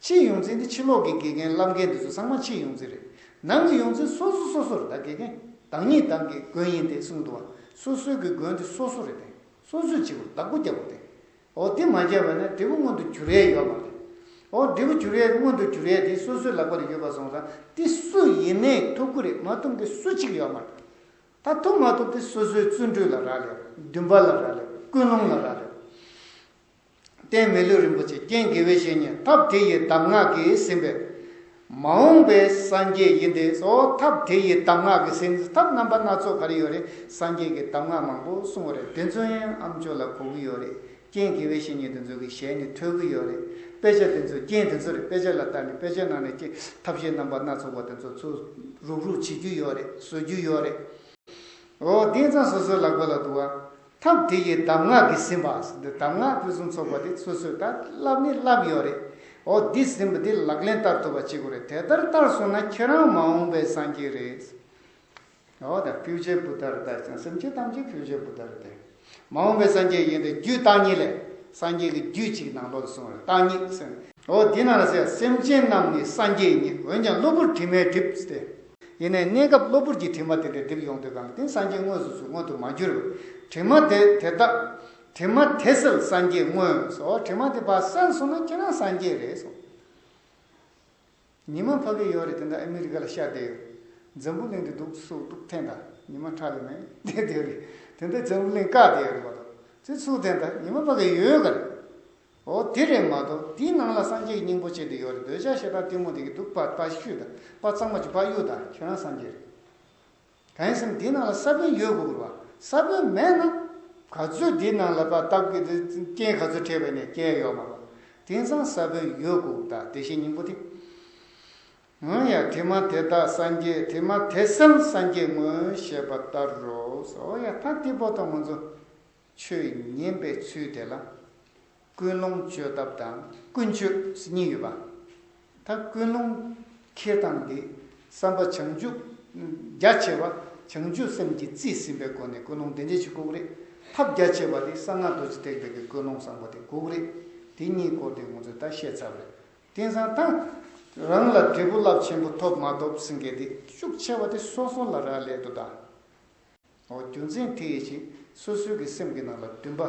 ཕྱིའི་ཡོངས་འཛིན་དེ་ཕྱི་ལོགས་ཀྱི་དགེ་རྒན་བླ་རྒན་དེ་ཚོ་ཚང་མ་ཕྱིའི་ཡོངས་འཛིན་རེད། ནང་གི་ཡོངས་འཛིན་སོ་སོ་སོ་སོ་རེད་ད་དགེ་རྒན། བདག་ཉིད་བདག་གི་མགོན་ཡིན་ཏེ་གསུངས་འདུག་བ། སོ་སོའི་གི་མགོན་དེ་སོ་སོ་རེད་དེ། སོ་སོས་བྱེད་དགོས་བདག་པོ་རྒྱག་དགོས་དེ། འོ་དེ་མ་བརྒྱབ་པ་ན་འབྲས་བུ་མངོན་དུ་གྱུར་ཡས་ཡོད་མ་རེད། འོ་འབྲས་བུ་གྱུར་ཡས་མངོན་དུ་གྱུར་ཡས་དེ་སོ་སོའི་ལག་པ་ལ་ཡོད་པ་སོང་ཙང་དེ་སུ་ཡིན་ནའི་ཐུབ་ཀྱི་རེད། མ་ཐུབ་མཁན་སུ་གཅིག་ཡོད་མ་རེད། ད་ཐུབ་མ་ཐུབ་དེ་སོ་སོའི་བརྩོན་འགྲུས་ལ་རག་ལས། འདུན་པ་ལ་རག་ལས། ཀུན་སློང་ལ་རག་ལས། རྟེན་མི་ལུས་རིན་པོ་ཆེ་རྐྱེན་དགེ་བའི་བཤེས་གཉེན་ཐབས་དེ་ཡི་གདམས་ངག་གིས་ཟིན་པས། མ་འོངས་པའི་སངས་རྒྱས་ཡིན་ཏེ་སོ། ཐབས་དེ་ཡི་གདམས་ངག་གིས་ཟིན། ཐབས་རྣམ་པ་སྣ་ཚོགས་ག་རེ་ཡོད་རེད། སངས་རྒྱས་ཀྱི་གདམས་ངག་མང་པོ་གསུངས་པ་རེད། དེ་ཚོ་ཡང་ཨ་མཆོག་ལ་གོ་གི་ཡོད་རེད། རྐྱེན་དགེ་བའི་བཤེས་གཉེན་དེ་ཚོ་གི་ཞལ་ནས་ཐོས་ཀྱི་ཡོད་རེད། དཔེ་ཆ་དེ་ཚོ་རྐྱེན་དེ་ཚོ་རེད། དཔེ་ཆ་ལ་ལྟ་ནས་དཔེ་ཆ་ནང་ནས་ཀྱི་ཐབས་ཤེས་རྣམ་པ་སྣ་ཚོགས་པ་དེ་ཚོ་ཚུར་རུག་རུག་བྱེད་རྒྱུ་ཡོད་རེད། བཟོ་རྒྱུ་ཡོད་རེད། འོ་དེང་སང་སོ་སོའི་ལག་པ་ལ་འདུག་བ། ཐབས་དེ་ཡི་གདམས་ངག་གིས་ཟིན་པ། འདི་གདམས་ངག་ཕུན་སུམ་ཚོགས་པ་དེ་སོ་སོས་ད་བསླབ་ནི་བསླབ་ཡོད་རེད། འོ་འདི་ཟིན་པ་འདི་ལག་ལེན་བསྟར་ཐུབ་པ་བྱེད་དགོས་རེད། དེ་ལྟར་བསྟར་སོང་ན་ཁྱེད་རང་མ་འོངས་པའི་སངས་རྒྱས་རེད། འོ་ད་ཕིའུ་ཅར་བུདྡྷ་རེད། ད་ཅང་སེམས་ཅན་ཐམས་ཅད་ཕིའུ་ཅར་བུདྡྷ་རེད་དེ། མ་འོངས་པའི་སངས་རྒྱས་ཡིན་ཏེ་རྒྱུད་བརྟག་གཉིས་ལས། སངས་རྒྱས་ཀྱི་རྒྱུད་གཅིག་ནང་ལོགས་སུ་གསུངས་རེད། བརྟག་གཉིས་ཟེར། འོ་འདི་ནང་ལ་ཟེར་སེམས་ཅན་རྣམས་ནི་སངས་རྒྱས་ཉིད། འོན་ཀྱང་གློ་བུར་དྲི་མས་བསྒྲིབས་ཏེ། ཡིན་ནའི་གནས་སྐབས་གློ་བུར་གྱི་དྲི་མ་དེ་འདྲ་སྒྲིབ་ཡོང་དུས་གང་ལ་དེ་སངས་རྒྱས་དངོས་སུ་ཚུར་མངོན་དུ་མ་གྱུར་བས། དྲི་མ་དེ་དེ་དག་དྲི་མ་དེ་སེལ་སངས་རྒྱས་དངོས་སོ། དྲི་མ་དེ་ཕར་སེལ་སོང་ན་ཁྱེད་རང་སངས་རྒྱས་རེད་སོ། ཉི་མ་ཕ་གི་ཡོད་རེད། དེ་འདྲ་ཨ་མི་རི་ཀ་ལ་ཤར་བསྡད་ཡོད། འཛམ་བུ་གླིང་དེ་འདུག་སུ་འདུག་འཐེན་ད་ཉི་མ་ཁྲ་ལ་མེད་བསྡད་བསྡད་རེད། དེ་འདྲ་འཛམ་བུ་གླིང་བཀག་བསྡད་ཡོད་རེད་པ་དང་། ཚེ་ཚུགས་འཐེན་ད་ཉི་མ་ཕ་གི་ཡོད་ག་རེད། འོ་དེ་རེད་མ་གཏོགས་དེའི་ནང་ལ་སངས་རྒྱས་ཀྱི་སྙིང་པོ་ཆེ་དེ་ཡོད་རེད། འདོད་ཆགས་ཞེ་སྡང་གཏི་མུག་དེ་གི་འདུག་པ་པ་བཤུས་དང་པ་གཙང་མ་ཅིག་པ་གཡུག་དང་ཁྱོད་རང་སངས་རྒྱས་རེད། གང་ཡིན་ཟེར་ན་དེའི་ནང་ལ་ས་བོན་ཡོད་དགོས་རེད་བ། ས་བོན་མེད་ན་ག་ཚོད་དེའི་ནང་ལ་པ་བཏབ་གི་དེ་རྐྱེན་ག་ཚོད་འཕྲད་པ་ཡིན་ནའི་སྐྱེ་ཡོད་མ་རེད། དེང་སང་ས་བོན་ཡོད་དགོས་ད་བདེ་གཤེགས་སྙིང་པོ་དེ། འོན་ཡང་དྲི་མ་དེ་དག་སངས་རྒྱས། དྲི་མ་དེ་སེལ་སངས་རྒྱས་དངོས་ཞེས་པ་ལྟར་རོ། འོ་ཡ་ད་དེ་བོ་དང་ང་ཚོ། ཆོས་ཉན་པའི་ཚུལ་དེ་ལ་ཀུན་སློང་བཅོས་ཐབས་དང་ཀུན་སྤྱོད་ཟེར་གཉིས་ཡོད་པ། ད་ཀུན་སློང་འཁྱེར་སྟངས་འདི་བསམ་པ་བྱང་ཆུབ་རྒྱ་ཆེ་བ་བྱང་ཆུབ་སེམས་ཀྱིས་རྩིས་ཟིན་པའི་སྒོ་ནས་ཀུན་སློང་དེ་འདྲ་ཞིག་དགོས་ཀྱི་རེད། ཐབས་རྒྱ་ཆེ་བ་དེ་གསང་སྔགས་རྡོ་རྗེ་ཐེག་པའི་གི་ཀུན་སློང་བཟང་པོ་དེ་དགོས་ཀྱི་རེད། དེ་གཉིས་སྐོར་དེ་ང་ཚོས་ད་བཤད་ཚར་བ་རེད། དེང་སང་ད་རང་ལ་འབྲས་བུ་རླབས་ཆེན་པོ་ཐོབ་མ་ཐོབ་ཟེར་མཁན་དེ་ཤུགས་ཆེ་བ་དེ་སོ་སོ་ལ་རག་ལས་འདུག་ད། འོ་རྒྱུ་མཚན་དེ་ཡིན་ཕྱིན་སོ་སོའི་གི་སེམས་ཀྱི་ནང་ལ་འདུན་པ་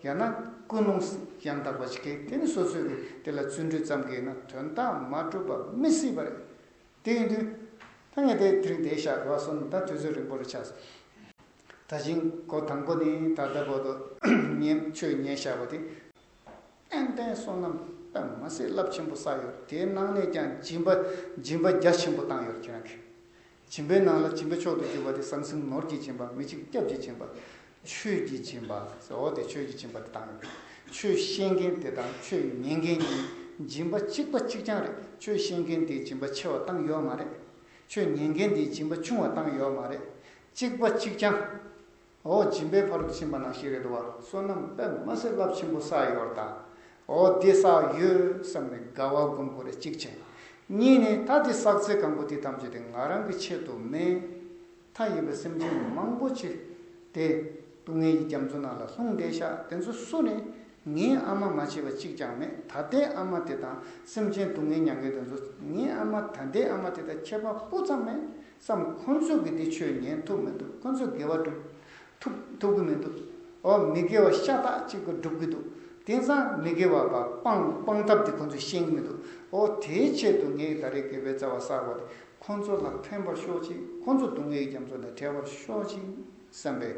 ཡང་ན་ཀུན་སློང་ཡང་དག་པ་ཞིག་གིས་དེ་ནི་སོ་སོའི་གི་དེ་ལ་བརྩོན་འགྲུས་ཙམ་གྱིས་ན་དོན་དག་མ་གྲུབ་པ་མི་སྲིད་པ་རེད། དེ་ཡིན་དུས་ད་ངས་དེ་དེ་རིང་དེ་བཞག་རོགས་སོང་ད་དུས་ཚོད་རིང་པོ་རུ་ཆགས་སོང་། ད་ཅིང་གོ་དང་པོ་ནི་ད་ལྟ་བར་དུ་ཉན་ཆོས་ཉན་བཞག་པ་དེ། ཏན་ཏན་བསོད་ནམས་དཔེ་མ་སྲིད་རླབས་ཆེན་པོ་བསགས་ཡོད། དེའི་ནང་ནས་ཀྱང་སྦྱིན་པ་སྦྱིན་པ་རྒྱ་ཆེན་པོ་བཏང་ཡོད་ཁྱེད་རང་གིས། སྦྱིན་པའི་ནང་ལ་སྦྱིན་པ་མཆོག་ཏུ་གྱུར་པ་དེ་ཟང་ཟིང་ནོར་གྱི་སྦྱིན་པ། མི་འཇིགས་སྐྱབས་ཀྱི་སྦྱིན་པ། ཆོས་ཀྱི་སྦྱིན་པ་ཟེར། འོ་དེ་ཆོས་ཀྱི་སྦྱིན་པ་དེ་བཏང་ཡོད། ཆོས་ཤེས་མཁན་དེ་དང་ཆོས་ཉན་མཁན་གཉིས་སྦྱིན་པ་གཅིག་པ་གཅིག་རྐྱང་རེད། ཆོས་ཤེས་མཁན་དེས་སྦྱིན་པ་ཆེ་བ་བཏང་ཡོད་མ་རེད། ཆོས་ཉན་མཁན་དེས་སྦྱིན་པ་ཆུང་བ་བཏང་ཡོད་མ་རེད། གཅིག་པ་གཅིག་རྐྱང་། འོ་སྦྱིན་པའི་ཕ་རོལ་ཏུ་ཕྱིན་པ་ནང་བཞིན་རེད་འདུག་བ། བསོད་ནམས་དཔེ་མ་སྲིད་རླབས་ཆེན་པོ་བསགས་ཡོད་རེད་ད། འོ་འདི་བསགས་ཡོད་བསམ་ནས་དགའ་བ་སྒོམ་དགོས་རེད་གཅིག་བྱས། གཉིས་ནས་ད་འདི་བསགས་ཚད་གང་པོ་དེ་ཐམས་ཅད་དེ་ང་རང་གི་ཆེད་དུ་མིན། མཐའ་ཡས་པའི་སེམས་ཅན་མང་པོ་ཅིག་དེ་སྡུག་བསྔལ་གྱི་རྒྱ་མཚོ་ནང་ལ་ལྷུང་བསྡད་ཤག་དེ་ཚོ་སུ་ནས་ངའི་ཨ་མ་མ་བྱས་པ་གཅིག་ཀྱང་མེད། ད་ལྟའི་ཨ་མ་དེ་དང་སེམས་ཅན་སྡུག་བསྔལ་མྱང་མཁན་དེ་ཚོ་ངའི་ཨ་མ་ད་ལྟའི་ཨ་མ་དེ་དང་ཁྱད་པར་སྤུ་ཙམ་མེད་བསམ། ཁོ་ཚོས་གི་དེ་ཆོས་ཉན་ཐུབ་མི་འདུག་ཁོ་ཚོས་དགེ་བ་སྒྲུབ་ཐུབ་ཐུབ་གི་མི་འདུག་འོ་མི་དགེ་བ་ཤ་སྟག་ཅིག་གི་སྒྲུབ་གི་འདུག་དེང་སང་མི་དགེ་བ་པ་སྤང་སྤང་ཐབས་དེ་ཁོ་ཚོས་ཤེས་གི་མི་འདུག་འོ་དེའི་ཆེད་དུ་ངས་ད་རེས་དགེ་བའི་རྩ་བ་བསགས་པ་དེ་ཁོ་ཚོ་ལ་ཕན་པར་ཤོག་ཅིག་ཁོ་ཚོ་སྡུག་བསྔལ་གྱི་རྒྱ་མཚོ་ནས་བྲལ་བར་ཤོག་ཅིག་བསམ་པའི་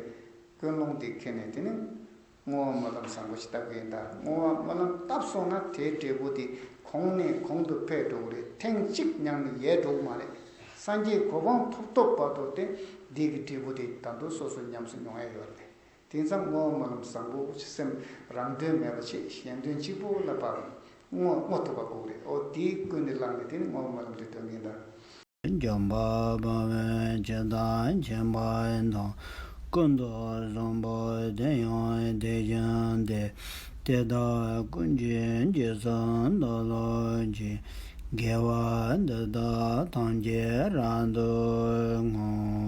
ཀུན་སློང་དེ་ཁྱེར་ནས་དེ་ནི། བསྔོ་བ་སྨོན་ལམ་བཟང་པོ་ཞིག་བཏབ་ཀྱི་ཡིན་ད། བསྔོ་བ་སྨོན་ལམ་བཏབ་སོང་ན་དེའི་འབྲས་བུ་དེ་གོང་ནས་གོང་དུ་འཕེལ་འགྲོ་གི་རེད། ཐེངས་གཅིག་མྱངས་ནས་ཡལ་འགྲོ་གི་མ་རེད། སངས་རྒྱས་གོ་འཕང་ཐོབ་ཐོབ་བར་དུ་དེ་འདི་གི་འབྲས་བུ་དེ་ད་དུང་སོ་སོ་ཉམས་སུ་མྱོང་ཡ་ཡོད་རེད། དེང་སང་བསྔོ་བ་སྨོན་ལམ་བཟང་པོ་ཞིག་སེམས་རང་དོན་མེད་པ་བྱེད། གཞན་དོན་གཅིག་པོ་ལ་བབ་བསྔོ་བསྔོ་ཐུབ་པ་དགོས་རེད། ཨོ་དེའི་ཀུན་ནས་བསླངས་ནས་དེ་ནི་བསྔོ་བ་སྨོན་ལམ་དེ་སྟོན་གྱིན་གདའ། འཇམ་དཔལ་དཔའ་བོས་ཇི་ལྟར་མཁྱེན་པ་དང་། ཀུན་ཏུ་བཟང་པོ་དེ་ཡང་དེ་བཞིན་ཏེ། དེ་དག་ཀུན་གྱི་རྗེས་སུ་བདག་སློབ་ཅིང་། དགེ་བ་འདི་དག་ཐམས་ཅད་རབ་ཏུ་བསྔོ།